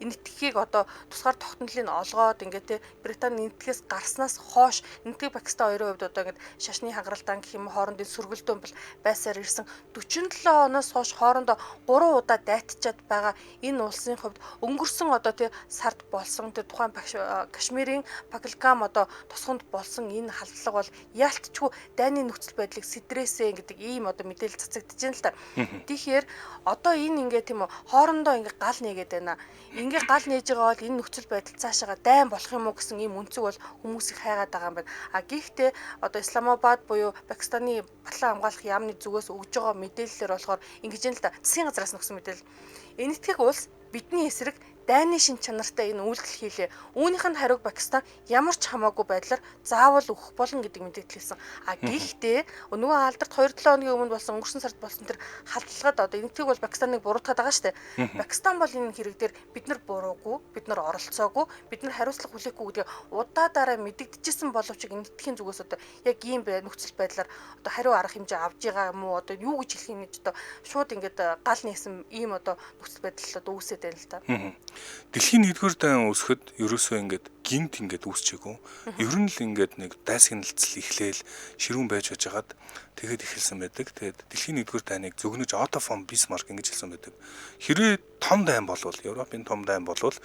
Энэтхэгийг одоо тусгаар тогтнолыг олгоод ингээд те Британи Энэтхгээс гарснаас хойш Энэтхэг Пакистан хоёрын хувьд одоо ингээд шашны хагаралдаан гэх юм хоорондын сөргөлдөөн бол байсаар ирсэн. 47 оноос хойш хоорондоо 3 удаа дайтчаад байгаа энэ улсын хувьд өнгөрсөн одоо те сард болсон тэр тухайн Кашмирийн Пахалгам одоо тосгонд болсон энэ халдлага бол яалтчгүй дайны нөхцөл байдлыг сэтрээсэ гэдэг ийм одоо мэдээлэл цацагдж байна л да. Тэгэхээр одоо энэ ингээ тийм үү хоорондоо ингээ гал нээгээд байна. Ингээ гал нээж байгаа бол энэ нөхцөл байдал цаашаага дайн болох юм уу гэсэн ийм өнцөг бол хүмүүсийг хайгаад байгаа юм байна. А гэхдээ одоо Исламабад буюу Пакистаны Батлан хамгаалах яамны зүгээс өгж байгаа мэдээллээр болохоор ингэж юм л да. Засгийн газраас нөхсөн мэдээлэл. Энэтхэг улс бидний эсрэг дайны шин чанартай энэ үйлдэл хийлээ. Үүнийх нь хариуг Пакистан ямар ч хамаагүй байдлаар заавал өгөх болно гэдэг мэдээлэл хэлсэн. А гэхдээ нөгөө алдарт 2-7 хоногийн өмнө болсон өнгөрсөн сард болсон тэр халдлагад одоо энэтхэг бол Пакистаныг буруутгаад байгаа шүү дээ. Пакистан бол энэ хэрэг дээр бид нар буруугүй, бид нар оролцоогүй, бид нар хариуцлага хүлээхгүй гэдгээ удаа дараа мэдэгдэжсэн боловч энэтхэгийн зүгээс одоо яг ийм нөхцөл байдлаар одоо хариу арга хэмжээ авж байгаа юм уу, одоо юу гэж хэлэх юм гэж одоо шууд ингээд гал нээсэн ийм одоо нөхцөл байдал одоо үүсээд байна л та. Дэлхийн нэгдүгээр дайн үүсэхэд ерөөсөө ингээд гинт ингээд үүсчээгүй. Ер нь л ингээд нэг дайсагналцал эхлээл ширүүн байж байжгаад тэгээд эхэлсэн байдаг. Тэгээд дэлхийн нэгдүгээр дайныг зөгнөж Отто фон Бисмарк ингэж хэлсэн байдаг. Хэрвээ том дайн болвол, Европын том дайн болвол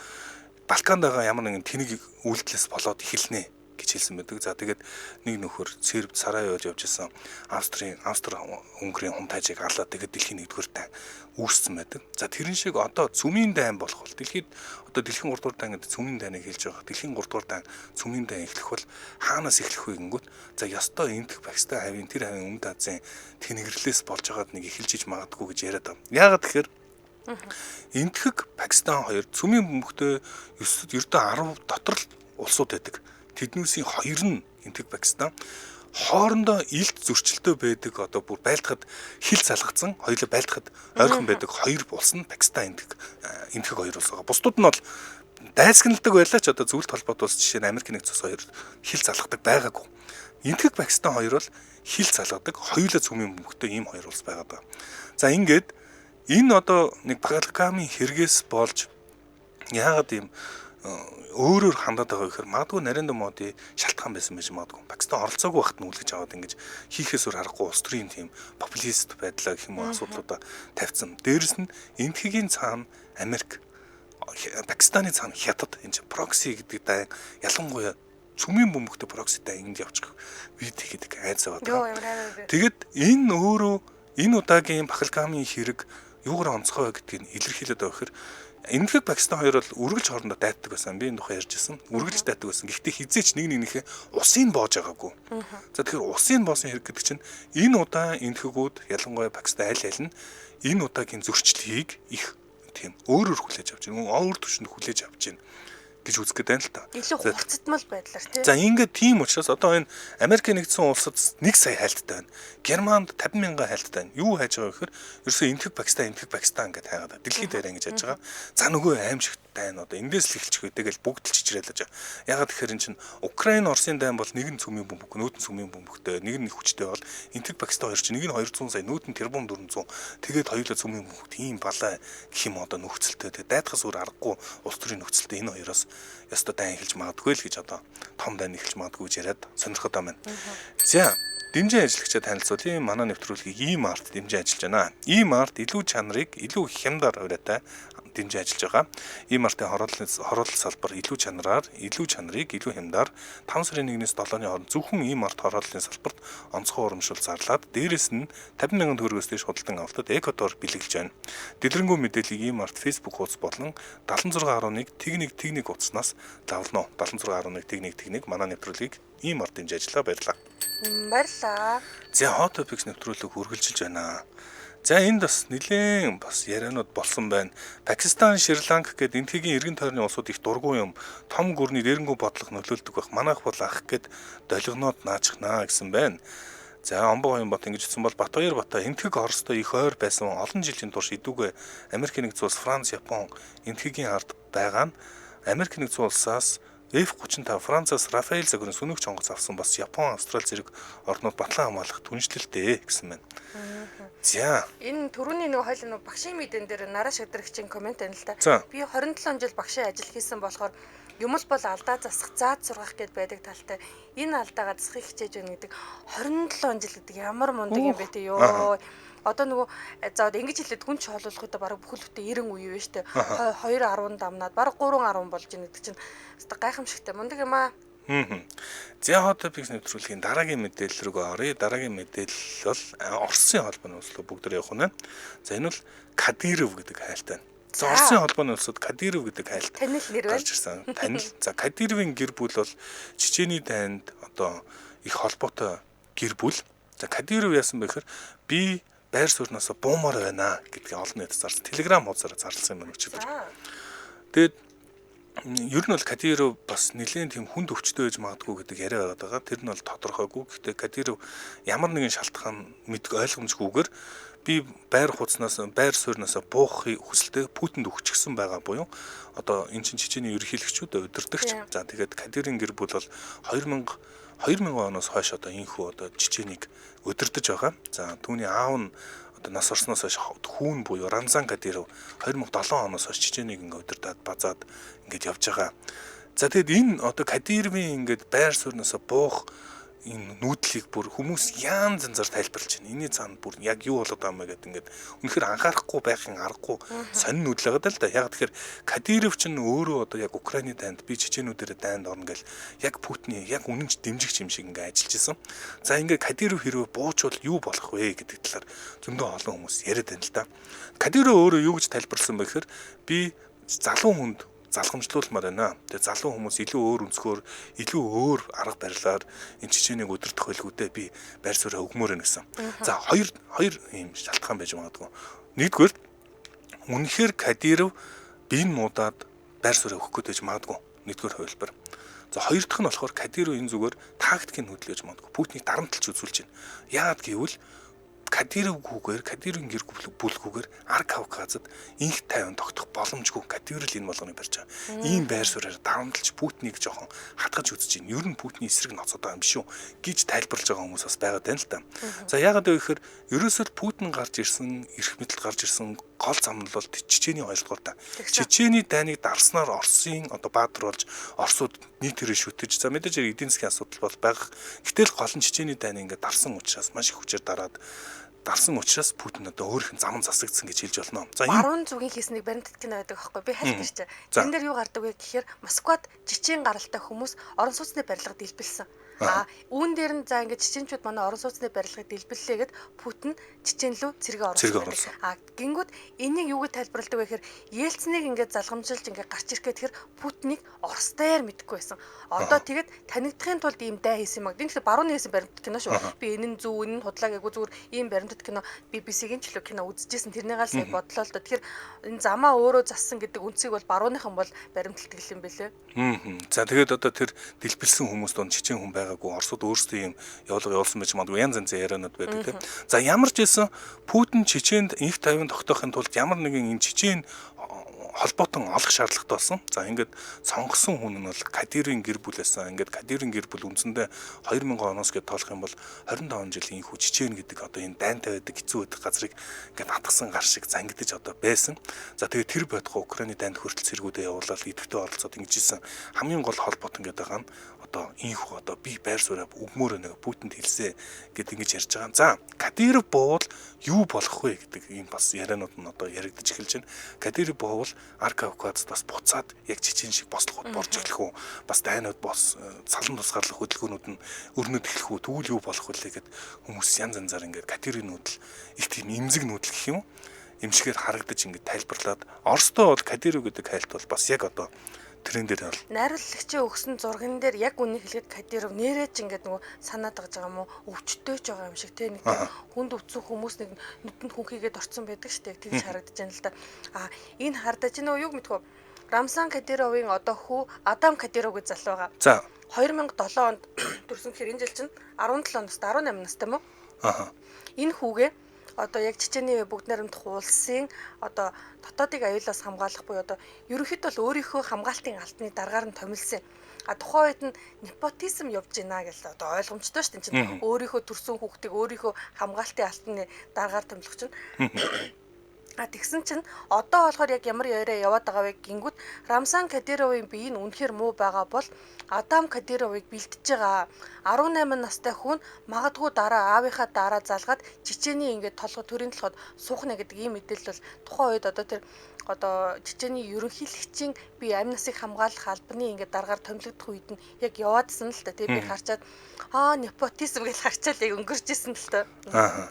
Балканд байгаа ямар нэгэн тэнэг үйлдэлээс болоод эхэлнэ гэж хэлсэн байдаг. За тэгээд нэг нөхөр Серб Сарай явж явжсэн Австрийн Австри Унгарын хумтайжийг алаад тэгээд дэлхийн нэгдүгээр дайн үүссэн байдаг. За тэрэн шиг одоо цөмийн дайн болох бол дэлхийд одоо дэлхийн 3 дугаар дайн гэдэг цөмийн дайныг хэлж байгаа. Дэлхийн 3 дугаар дайн цөмийн дайн эхлэх бол хаанаас эхлэх вэ гингүүт за ёстой Энэтхэг Пакистан хавийн тэр хавийн Өмнөд Азийн тэнэгэрлээс болж байгаад нэг эхэлж иж магадгүй гэж яриад байгаа. Яагаад тэгэхээр Энэтхэг Пакистан хоёр цөмийн бөмбөгтэй ердөө 10 дотор л улсууд байдаг. Тэднүүсийн хоёр нь Энэтхэг Пакистан хоорондоо илт зөрчилтэй байдаг, одоо бүр байлдахад хил залгацсан, хоёулаа байлдахад ойрхон байдаг хоёр улс нь Пакистан Энэтхэг хоёр улс байгаа. Бусдууд нь бол дайсагналдаг байлаа ч одоо зөвлөлт холбоот улс жишээ нь Америк нэгдсэн улс хоёр хил залгадаг байгаагүй. Энэтхэг Пакистан хоёр бол хил залгадаг, хоёулаа цөмийн бөмбөгтэй ийм хоёр улс байгаа даа. За ингээд энэ одоо нэг Пахалгамын хэрэгээс болж яагаад ийм өөрөөр хандаад байгаа гэхээр магадгүй Нарендра Моди шалтгаан байсан байж магадгүй. Пакистан оролцоогүй байхад нь үлгэж аваад ингэж хийхээс өөр аргагүй улс төрийн тийм популист байдлаа гэх юм уу асуудлуудаа тавьсан. Дээрэс нь Энэтхэгийн цаана Америк, Пакистаны цаана Хятад, энэ чинь прокси гэдэг дайн ялангуяа цөмийн бөмбөгтэй прокси дайн энд явчих вид гэдэг айц аваад байгаа. Тэгээд энэ өөрөө энэ удаагийн Пахалгамын хэрэг юугаар онцгой вэ гэдгийг илэрхийлээд байгаа гэхээр Энэтхэг Пакистан хоёр бол үргэлж хоорондоо дайтдаг байсан. Би энэ тухай ярьж байсан. Үргэлж дайтдаг байсан. Гэхдээ хизээч нэг нэгнийхээ усыг боож байгаагүй. За тэгэхээр усыг боосон хэрэг гэдэг чинь энэ удаа энэтхэгүүд ялангуяа Пакистан аль аль нь энэ удаагийн зөрчлийг их тийм өөрөөр хүлээж авч байна. Өөр түвшинд хүлээж авч байна гэж үзэх гээд байна л та. Илүү хурцдмал байдлаар тий. За ингээд тийм учраас одоо энэ Америк нэгдсэн улсад 1 сая хайлттай байна. Германд 50 мянган хайлттай байна. Юу хайж байгаа гэхээр ерөөсөө Энэтхэг Пакистан, Энэтхэг Пакистан гэдээ хайгаад байна. Дэлхийд дээр ингэж яаж байгаа. За нөгөө аимшигт дайн одоо эндээс л эхэлчих үү. Тэгэл бүгд л чичрээлж байгаа. Ягаад гэхээр эн чинь Украин Оросын дайн бол нэг нь цөмийн бөмбөг, нүүд нь цөмийн бөмбөгтэй, нэг нь хүчтэй бол Энэтхэг Пакистан хоёр чинь нэг нь 200 сая, нүүд нь 1400. Тэгээд хоёулаа цөмийн бөмбөг тийм балай гэх юм одоо нөхцөлтэй. Тэгээд дайдахаас өөр аргагүй улс төрийн нөхцөлтэй энэ хоёроос ёстой дайн эхэлж магадгүй л гэж одоо том дайн эхэлж магадгүй гэж яриад сонирхоод байгаа юм. За дэмжин ажиллагчид танилцуулъя. Манай нэвтрүүлгийг E-Mart дэмжин ажиллаж байна. E-Mart илүү чанарыг илүү хямдар ураатай дэмжин ажиллаж байгаа. E-Mart-ын хороолол салбар илүү чанараар, илүү чанарыг илүү хямдар 5 сарын 1-ээс 7-ны хооронд зөвхөн E-Mart хорооллын салбарт онцгой урамшуул зарлаад дээрэс нь 50 мянган төгрөгөөс дээш худалдан авалтад экотор бэлэглэж байна. Дэлгэрэнгүй мэдээллийг E-Mart Facebook хуудас болон 76.1 тэг1 тэг1 утаснаас лавлна. 76.1 тэг1 тэг1 манай нэвтрүүлгийг E-Mart дэмжиж ажиллаа. Баярлалаа. Баярлалаа. За Hot Topics нэвтрүүлэг үргэлжилж байна. За энд бас нэлээд бас яриануд болсон байна. Пакистан, Шри-Ланк гээд Энэтхэгийн эргэн тойрны улсууд их дургүй юм. Том гүрний дээрэнгүй бодлого нөлөөлдөг байх. Манайх бол ах гээд долгиноод наачихнаа гэсэн байна. За Омбоо Оюнбат ингэж хэлсэн бол Батбаяр Бата Энэтхэг Оростой их ойр байсан олон жилийн турш идүүгээ Америк нэгдсэн улс, Франц, Япон Энэтхэгийн ард байгаа нь Америк нэгдсэн улсаас F-35 Францаас Рафаэль загварын сөнөөгч онгоц авсан бас Япон, Австрали зэрэг орнууд батлан хамгаалах түншлэлтэй гэсэн байна. За. Энэ түрүүний нэг хойл нэг багшийн мэдэн дээр нараа шадрагчийн коммент байна л да. Би 27 жил багшийн ажил хийсэн болохоор юм л бол алдаа засах, заад сургах гэд байдаг талтай. Энэ алдаагаа засахыг хичээж байна гэдэг 27 жил гэдэг ямар мундаг юм бэ те ёо. Одоо нөгөө за одоо ингэж хэлээд хүн чоолуулах удаа бараг бүхэл бүтэн 90 үе вэ штэ. 2.10 дамнаад бараг 3.10 болж ийн гэдэг чинь өстой гайхамшигтай мундаг юм аа. За Hot Topics нэвтрүүлгийн дараагийн мэдээлэл рүү оръё. Дараагийн мэдээлэл бол Оросын холбооны улсууд бүгд дээр явах нь. За энэ бол Кадыров гэдэг хайлт байна. За Оросын холбооны улсууд Кадыров гэдэг хайлт танил нэр байна. Гарч ирсэн. Танил. За Кадыровын гэр бүл бол Чечений дайнд одоо их холбоотой гэр бүл. За Кадыров яасан бэ гэхээр би байр суурнаас буумаар байна гэдгийг олон нийтэд зарласан. Telegram хуудасаар зарласан юм байна өчигдөр. Тэгээд ер нь бол Кадиров бас нэлээд тийм хүнд өвчтөй байж магадгүй гэдэг яриа байгаад байгаа. Тэр нь бол тодорхойгүй. Гэхдээ Кадиров ямар нэгэн шалтгаан мэдг ойлгомжгүйгээр би байр хууцнаас байр суурнаас буух хүсэлтэд Путинд өгчихсөн байгаа буюу одоо эн чинь Чечений ерөнхийлөгчүүд удирдагч. За тэгээд Кадирын гэр бүл бол 2000 оноос хойш одоо энхүү одоо Чеченийг удирдах байгаа. За түүний аав нь одоо нас орсноос хойш хүүн буюу Рамзан Кадиров 2007 оноос хойш Чеченийг ингээ удирдаад базаад ингээд явж байгаа. За тэгэд энэ одоо Кадировын ингээд байр суурнаас буух энэ нүүдлийг бүр хүмүүс янз янзаар тайлбарлаж байна. Энийний цаана бүр яг юу болоод байгаа юм бэ гэдэг ингээд үнэхээр анхаарахгүй байхын аргагүй сонин нүүдэл байгаа даа л да. Яг тэгэхээр Кадиров ч өөрөө одоо яг Украины дайнд би чеченүүдээрээ дайнд орно гэл яг Путиний яг үнэнч дэмжигч юм шиг ингээд ажиллаж исэн. За ингээд Кадиров хэрвээ буучвал юу болох вэ гэдэг талаар зөндөө олон хүмүүс яриад байна л да. Кадиров өөрөө юу гэж тайлбарласан бэ гэхээр би залуу хүнд залгамжлуулмаар байна. Тэгээ залуу хүмүүс илүү өөр өнцгөр, илүү өөр арга барилаар энэ Чеченийг удирдах байлгүй дээ. Би байр сууриа өгмөр байна гэсэн. За хоёр ийм шалтгаан байж магадгүй. Нэгдүгээр үнэхээр Кадиров биеийн муудаад байр сууриа өгөх гээд байж магадгүй. Нэгдүгээр хувилбар. За хоёр дахь нь болохоор Кадиров энэ зүгээр тактикийн хөдөлгөөн гэж магадгүй. Путинийг дарамтлж үзүүлж байна. Яагаад гэвэл Кадировгүйгээр, Кадировын гэр бүлгүйгээр Ар Кавказад инх тайван тогтох боломжгүй. Кадиров л энэ болгоныг барьж байгаа. Ийм байр суурьаар дарамтлж Путинийг жоохон хатгаж үзэж байна. Ер нь Путиний эсрэг ноцоод байгаа юм биш үү гэж тайлбарлаж байгаа хүмүүс бас байгаад байна л да. За яагаад вэ гэхээр ерөөсөө Путин гарч ирсэн, эрх мэдэлд гарч ирсэн гол зам нь бол Чечений хоёрдугаар та. Чечений дайныг дарснаар Оросын одоо баатар болж Оросууд нийтээрээ шүтэж, за мэдээж эдийн засгийн асуудал бол байх. Гэтэл гол нь Чечений дайныг ингээд дарсан учраас маш их хүчээр дараад дарсан учраас Путин одоо өөрийнх нь зам засагдсан гэж хэлж болно. За энэ баруун зүгийн хийснийг баримтат кино байдаг аахгүй би хальт ирчээ. Тэн дээр юу гардаг вэ гэхээр Москвад Чечен гаралтай хүмүүс орон сууцны барилга дэлбэлсэн. А үүн дээр нь за ингээд чеченчүүд манай орон сууцны барилгыг дэлбэллээ гэд Путин Чечен лүү цэргээ оруулсан. А гингүүд энийг юу гэж тайлбарладаг вэ гэхээр Ельцинийг ингээд залгамжилж ингээд гарч ирэх гэхээр Путинийг Орос дээр мэдэхгүй байсан. Одоо тэгэд танигдахын тулд ийм дай хийсэн юм аа. Энэ тэгэхээр барууны хийсэн баримтат кино шүү. Би энэ нь зөв, энэ нь худлаа гээгүй зүгээр ийм баримтат кино BBC-гийн ч лөө кино үзчихсэн. Тэрнийг л сая бодлоо л да. Тэгэхээр энэ замаа өөрөө зассан гэдэг үндсийг бол барууныхан бол баримталдаг юм бэлээ. За тэгээд одоо тэр дэлбэлсэн хүмүүс донд чечен хүн байгаагүй. Оросууд өөрсдөө юм явуулга явуулсан байж магадгүй янз янзын яриануд байдаг тийм. За ямар ч байсан Путин Чеченд инх тайван тогтоохын тулд ямар нэгэн энэ Чечен холбоотон олох шаардлагатай болсон. За ингээд сонгосон хүн нь бол Кадировын гэр бүл байсан. Ингээд Кадировын гэр бүл үндсэндээ 2000 оноос гээд тоолох юм бол 25 жилийн энэхүү Чечен гэдэг одоо энэ дайнтай байдаг хэцүү байдаг газрыг ингээд атгсан гар шиг зангидаж одоо байсан. За тэгээд тэр бодгоо Украины дайнд хүртэл цэргүүдээ явуулаад идэвхтэй оролцоод ингэж исэн. Хамгийн гол холбоотон гэдэг байгаа нь одоо энэхүү одоо би байр сууриа өгмөр нэг Путинд хэлсэ гэд ингэж ярьж байгаа. За Кадиров буувал юу болох вэ гэдэг ийм бас яриануд нь одоо яригдаж эхэлж байна. Кадиров буувал Ар Кавказад бас буцаад яг Чечен шиг бослогод борж эхлэх үү? Бас дайнууд бос салан тусгаарлах хөдөлгөөнүүд нь өрнөд эхлэх үү? Тэгвэл юу болох вүлээ гэд хүмүүс янз янзаар ингээд Кадировын нүүдэл их тийм эмзэг нүүдэл гэх юм уу? Эмшигээр харагдаж ингээд тайлбарлаад Оростой бол Кадиров гэдэг хайлт бол бас яг одоо трен дээр бол найруулагчийн өгсөн зурган дээр яг үнийг хэлгээд Кадиров нэрээ ч ингээд нөгөө санаад байгаа юм уу өвчтөйч байгаа юм шиг те нэг хүнд өвцөн хүмүүс нэг нүдэнд хүнхийгээд орцсон байдаг штэ тэгж харагдаж байна л да. А энэ хардаж нөгөө юу мэдхүү Рамзан Кадировын одоо хүү Адам Кадиров гэж залуу байгаа. За 2007 онд төрсөн гэхээр энэ жил чинь 17 настай 18 настай юм уу? Аа. Энэ хүүгээ одоо яг Чечений бүгд найрамдах улсын одоо дотоодыг аюулаас хамгаалах буюу одоо ерөнхийдөө бол өөрийнхөө хамгаалтын албаны даргаар нь томилсон. А тухайн үед нь непотизм явж байна гэж одоо ойлгомжтой шүү дээ. Чинь өөрийнхөө төрсөн хүүхдийг өөрийнхөө хамгаалтын албаны даргаар томилох чинь. А тэгсэн чинь одоо болохоор яг ямар яриа яваад байгаа вэ гингүүд Рамзан Кадировын бие нь үнэхээр муу байгаа бол Адам Кадировыг бэлтэж байгаа. 18 настай хүн магадгүй дараа аавынхаа дараа залгаад Чечений ингээд толгой төрийн толгойд суух нэ гэдэг ийм мэдээлэл бол тухайн үед одоо тэр одоо Чечений ерөнхийлөгчийн би амь насыг хамгаалах албаны ингээд даргаар томилогдох үед нь яг яваадсан л та. Тэгээ би харчаад аа непотизм гэж харчаал яг өнгөрч исэн л та. Аа.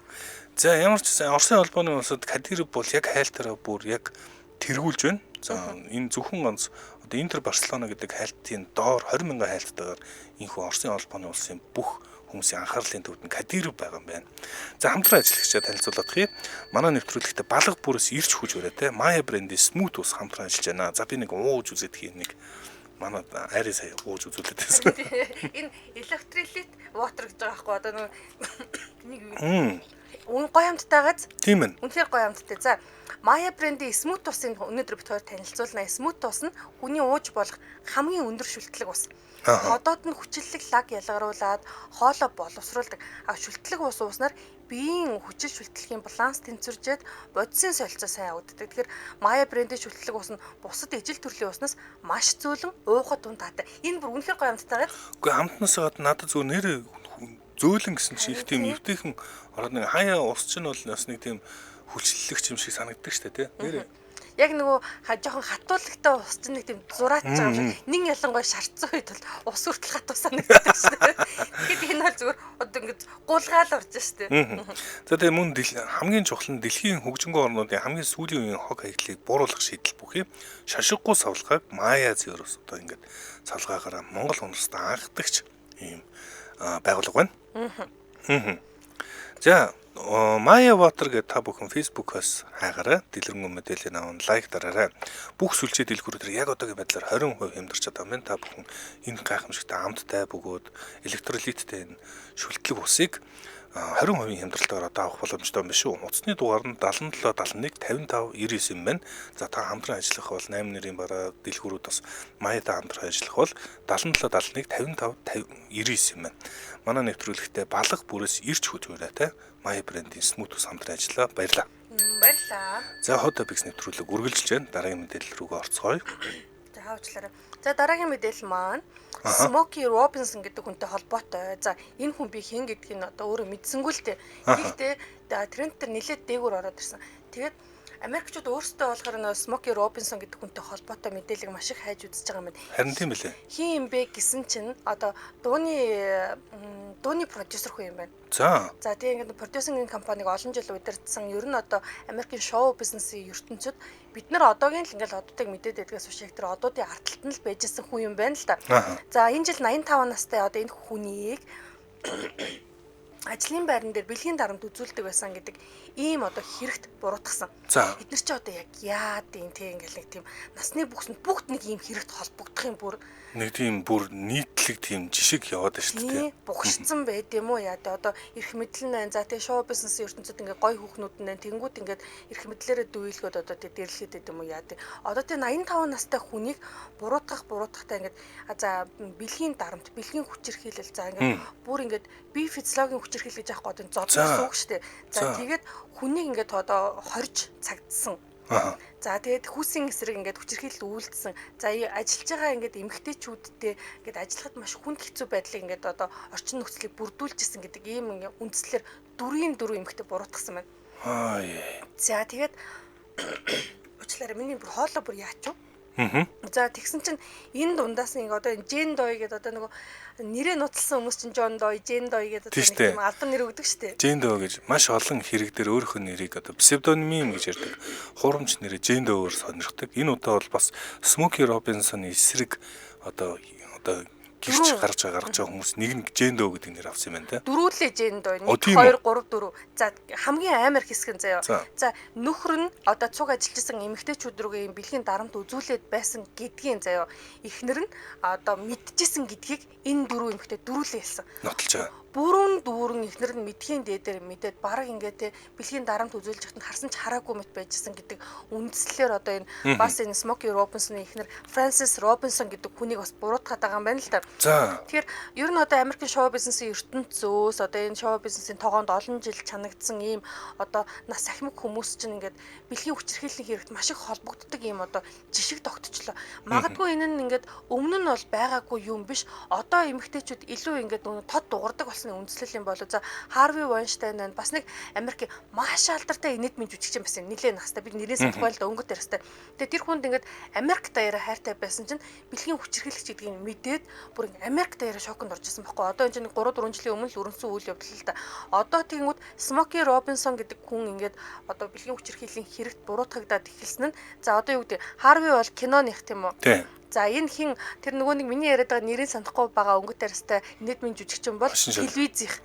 За ямар ч байсан Оросын холбооны улсад Кадиров бол яг хайлтаараа бүр яг тэргүүлж байна. За энэ зөвхөн ганц одоо Интер Барселона гэдэг хайлтын доор 20 мянган хайлттайгаар энэхүү Оросын холбооны улсын бүх хүмүүсийн анхаарлын төвд нь Кадиров байгаа юм байна. За хамтран ажиллагчдаа танилцуулах юм. Манай нэвтрүүлэгтээ балга бүрээс ирч хүч өрөөтэй Maya брендийн Smooth ус хамтран ажиллаж байна. За би нэг ууж үзээд юм нэг манай айрын сая ууж үзүүлээд байсан. Энэ electrolyte water гэж байгаа байхгүй одоо нэг үн гоё амттай газ. Тийм ээ. Үнэхээр гоё амттай. За Maya брендийн Smooth усын өнөөдөр бид хоёр танилцуулна. Smooth ус нь хүний ууж болох хамгийн өндөр шүлтлэг ус. Ходоод нь хүчиллэг лаг ялгаруулад хоолой боловсруулдаг. А шүлтлэг ус ууснаар биеийн хүчил шүлтлэгийн баланс тэнцвэржээд бодисын солилцоо сайн явагддаг. Тэгэхээр Maya брендийн шүлтлэг ус нь бусад ижил төрлийн уснаас маш зөөлөн, уухад тун таатай. Энэ бүр үнэхээр гоё амттай газ. Үгүй амтнаас гадна надад зүгээр нэр зөөлөн гэсэн чинь их тийм эвтэйхэн ороод нэг хаяа ус чинь бол бас нэг тийм хүчлэлэгч юм шиг санагддаг шүү дээ, тий. Нэр яг нөгөө жоохон хатуулагтай ус чинь нэг тийм зураач байгаа юм шиг. Нин ялангуяа шарцсан үед бол ус хүртэл хатуу санагддаг шүү дээ. Тэгэхээр энэ бол зүгээр одоо ингэж гулгаал орж шүү дээ. За тэгээ мөн хамгийн чухал нь дэлхийн хөгжингүй орнуудын хамгийн сүүлийн үеийн хог хаягдлыг бууруулах шийдэл бүхий шашиггүй савлгааг Maya зөөрөөс одоо ингэж савлгаагаараа Монгол үндэстэн анхдагч ийм байгууллага байна. За Maya Water гэдэг та бүхэн Facebook-оос хайгаарай. Дэлгэрэнгүй мэдээллийн аван лайк дараарай. Бүх сүлжээ дэлгүүрүүдээр яг одоогийн байдлаар 20% хямдарч байгаа юм. Та бүхэн энэ гайхамшигтай амттай бөгөөд электролиттэй энэ шүлтлэг усыг 20% хямдралтайгаар одоо авах боломжтой юм биш үү? Утасны дугаар нь 77 71 55 99 юм байна. За та хамтран ажиллах бол 8 нэрийн бараа дэлгүүрүүд бас Maya-тай хамтран ажиллах бол 77 71 55 99 юм байна. Манай нэвтрүүлэгтээ балга бүрээс ирч хүч өрөөтэй Maya брендийн Smooth ус хамтран ажиллаа. Баярлалаа. Баярлалаа. За Hot Topics нэвтрүүлэг үргэлжилж байна. Дараагийн мэдээлэл рүүгээ орцгоё. За хавчлаарай. За дараагийн мэдээлэл маань Smokey Robinson гэдэг хүнтэй холбоотой. За энэ хүн би хэн гэдгийг нь одоо өөрөө мэдсэнгүй л дээ. Гэхдээ тренд дээр нэлээд дээгүүр ороод ирсэн. Тэгээд Америкчууд өөрсдөө болохоор нөө Smokey Robinson гэдэг хүнтэй холбоотой мэдээллийг маш их хайж үзэж байгаа юм байна. Харин тийм билээ. Хин юм бэ гэсэн чинь одоо дууны продюсер хүн юм байна. За. За тэгээ ингээд продюсингийн компаниг олон жил удирдсан. Ер нь одоо Америкийн шоу бизнесийн ертөнцид бид нар одоогийн л ингээд одуудыг мэдээд байдгаас биш яг тэр одуудын арталт нь л байжсэн хүн юм байна л да. За энэ жил 85 настай одоо энэ хүнийг ажлын байран дээр бэлгийн дарамт үзүүлдэг байсан гэдэг ийм одоо хэрэгт буруутгасан. Эднэр чи одоо яг яад юм те ингээл нэг тийм насны бүхсэнд бүгд нэг ийм хэрэгт холбогдох юм бүр нэг тийм бүр нийтлэг тийм жишг яваад байна шүү дээ. Бугшцсан байд юм уу яа те одоо эрх мэдэл нь байна. За те шоу бизнесийн ертөнцид ингээ гой хүүхнүүд нь байна. Тэнгүүд ингээд эрх мэдлээрээ дүүйлгөөд одоо те дэрлэхэд байд юм уу яа те. Одоо те 85 настай хүнийг буруутгахтай ингээд за бэлгийн дарамт, бэлгийн хүчирхийлэл за ингээд бүр ингээд бие физиологийн хүчирхийлэл гэж аахгүй одоо зодлох үг шүү дээ. За тэгээд хүнийг ингээд одоо хорж цагдсан. За тэгээд хүүсийн эсрэг ингээд хүчирхийлэл үйлдсэн. За ажиллаж байгаа ингээд эмэгтэйчүүдтэй ингээд ажиллахад маш хүнд хэцүү байдлыг ингээд одоо орчин нөхцөлийг бүрдүүлжсэн гэдэг ийм ингээд үндслээр 4-4 эмэгтэй буруутгасан байна. За тэгээд уучлаарай миний бүр хоолой бүр яач юу? За тэгсэн чинь энэ дундаас нэг одоо энэ Jane Doe гэдэг одоо нөгөө нэрээ нууцлсан хүмүүс чинь John Doe, Jane Doe гэдэг одоо нэг тийм албан нэр өгдөг шүү дээ. Jane Doe гэж маш олон хэрэг дээр өөрийнх нь нэрийг одоо псевдоним гэж ярьдаг. Хуурамч нэрээ Jane Doe-оор сонирхдаг. Энэ удаа бол бас Smokey Robinson-ы эсрэг одоо гэрч гарч байгаа хүмүүс нэг нь Jane Doe гэдэг нэр авсан юм байна те. Дөрвөлээ Jane Doe 1 2 3 4. За хамгийн амар хэсэг нь заяа. За нөхөр нь одоо цуг ажиллаж исэн эмэгтэйчүүд рүүгээ юм бэлгийн дарамт үзүүлээд байсан гэдгийн заяа. Эхнэр нь одоо мэдчихсэн гэдгийг энэ дөрөв эмэгтэй дөрвөлээ хэлсэн. Нотолж байгаа. Бүрэн дүүрэн эхнэр нь мэдхийн дээдэр мэдээд бараг ингээд те бэлгийн дарамт үзүүлж яхад нь харсан ч хараагүй мэт байжсэн гэдэг үндслээр одоо энэ бас энэ Smokey Robinson-ы эхнэр Francis Robinson гэдэг хүнийг бас буруутгаад байгаа юм байна л да. Тэгэхээр ер нь одоо Америкийн шоу бизнесийн ертөнцөөс одоо энэ шоу бизнесийн тогоонд олон жил чанагдсан ийм одоо нас ахмаг хүмүүс чинь ингээд бэлгийн хүчирхийллийн хэрэгт маш их холбогддог ийм одоо жишг тогтчлоо. Магадгүй энэ нь ингээд өмнө нь бол байгаагүй юм биш. Одоо эмэгтэйчүүд илүү ингээд тод дугардаг болсон үндслэл юм болоо. За Харви Вайнштайн байна. Бас нэг Америкийн маш алдартай инэдмийн жүжигчин байсан. Нилээ настай. Би нэрээ санахгүй л да өнгөт ярьстай. Тэгээ тэр хүнд ингээд Америк даяараа хайртай байсан чинь бэлгийн хүчирхийлэгч гэдгийг мэдээд бүр Америк даяараа шоконд орж исэн байхгүй. Одоо энэ чинь 3 4 жилийн өмнө л өрнөсөн үйл явдал л да. Одоо тэгэнгүүт Smokey Robinson гэдэг хүн ингээд одоо бэлгийн хүчирхийллийн хэрэгт буруутгагдаад эхэлсэн нь за одоо юу гэдэг Харви бол киноных тийм үү? За энэ хин тэр нөгөө нэг миний яриад байгаа нэрийг санахгүй байгаа өнгөт арьстай инээдмийн жүжигчин бол телевизийнх.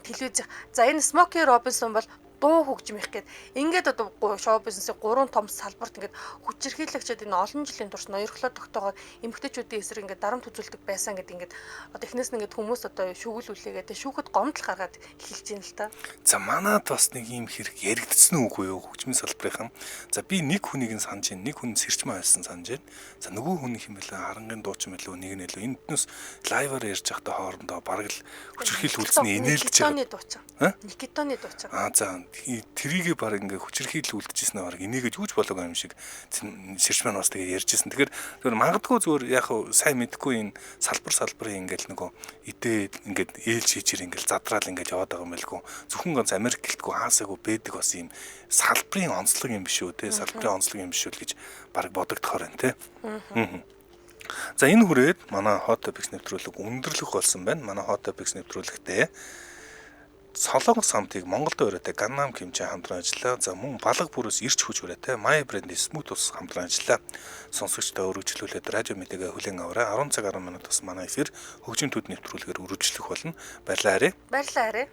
Телевизийнх. За энэ Смоки Робинсон бол дуу хөгжмөх гээд ингээд одоо шоу бизнесийн 3 том салбарт ингээд хүчирхийлэгчид энэ олон жилийн турш ноёрхлоо тогтоогоод эмэгтэйчүүдийн эсрэг ингээд дарамт үзүүлдэг байсан гэдэг ингээд одоо эхнээс нь ингээд хүмүүс одоо шүгэл үлээгээд шүүхэд гомдол гаргаад эхэлж байна л та. За манад бас нэг ийм хэрэг яригдсан үгүй юу хөгжмийн салбарынхан. За би нэг хүнийг нь санаж байна. Нэг хүн сэрчмаа байсан санаж байна. За нөгөө хүн хэм бэлээ харангийн дуучин мэлүү нэг нь илүү энэ днээс лайваар ярьж байхдаа хоорондоо бараг л хүчирхийлэл үлдсэний инээлдэж байгаа. Никитоны дуучин. Никитоны дуучин. Аа за тэрийгээ баг ингээ хүчирхийлэл үлдэжсэн баг энийгэж юуж болоог юм шиг сэрч маань бас тэгээ ярьжсэн. Тэгэхээр зүгээр магадгүй зүгээр яг сайн мэдгүй энэ салбар салбарын ингээл нөгөө идэ ингээд ээлж хийчээр ингээл задраал ингээд яваад байгаа юм байлгүй. Зөвхөн ганц Америк гэлтгүй хаасаагүй байдаг бас ийм салбарын онцлог юм биш үү те, салбарын онцлог юм биш үү гэж баг бодогдохоор байна те. За энэ хүрээд манай Hot Topics нэвтрүүлэг өндөрлөх болсон байна. Манай Hot Topics нэвтрүүлэгтээ Солонгос самтыг Монголд өрөөтэй Ганнам хэмжээ хамтран ажиллаа. За мөн балга бүрээс ирч хүч өрөөтэй My Brand Smooth ус хамтран ажиллаа. Сонсогчдоо өргөжлүүлээд радио мэдээгээ хүлээн аваарай. 10 цаг 10 минут бас манай эфир хөгжим төд нэвтрүүлгээр өргөжлөх болно. Баярлалаа арай. Баярлалаа арай.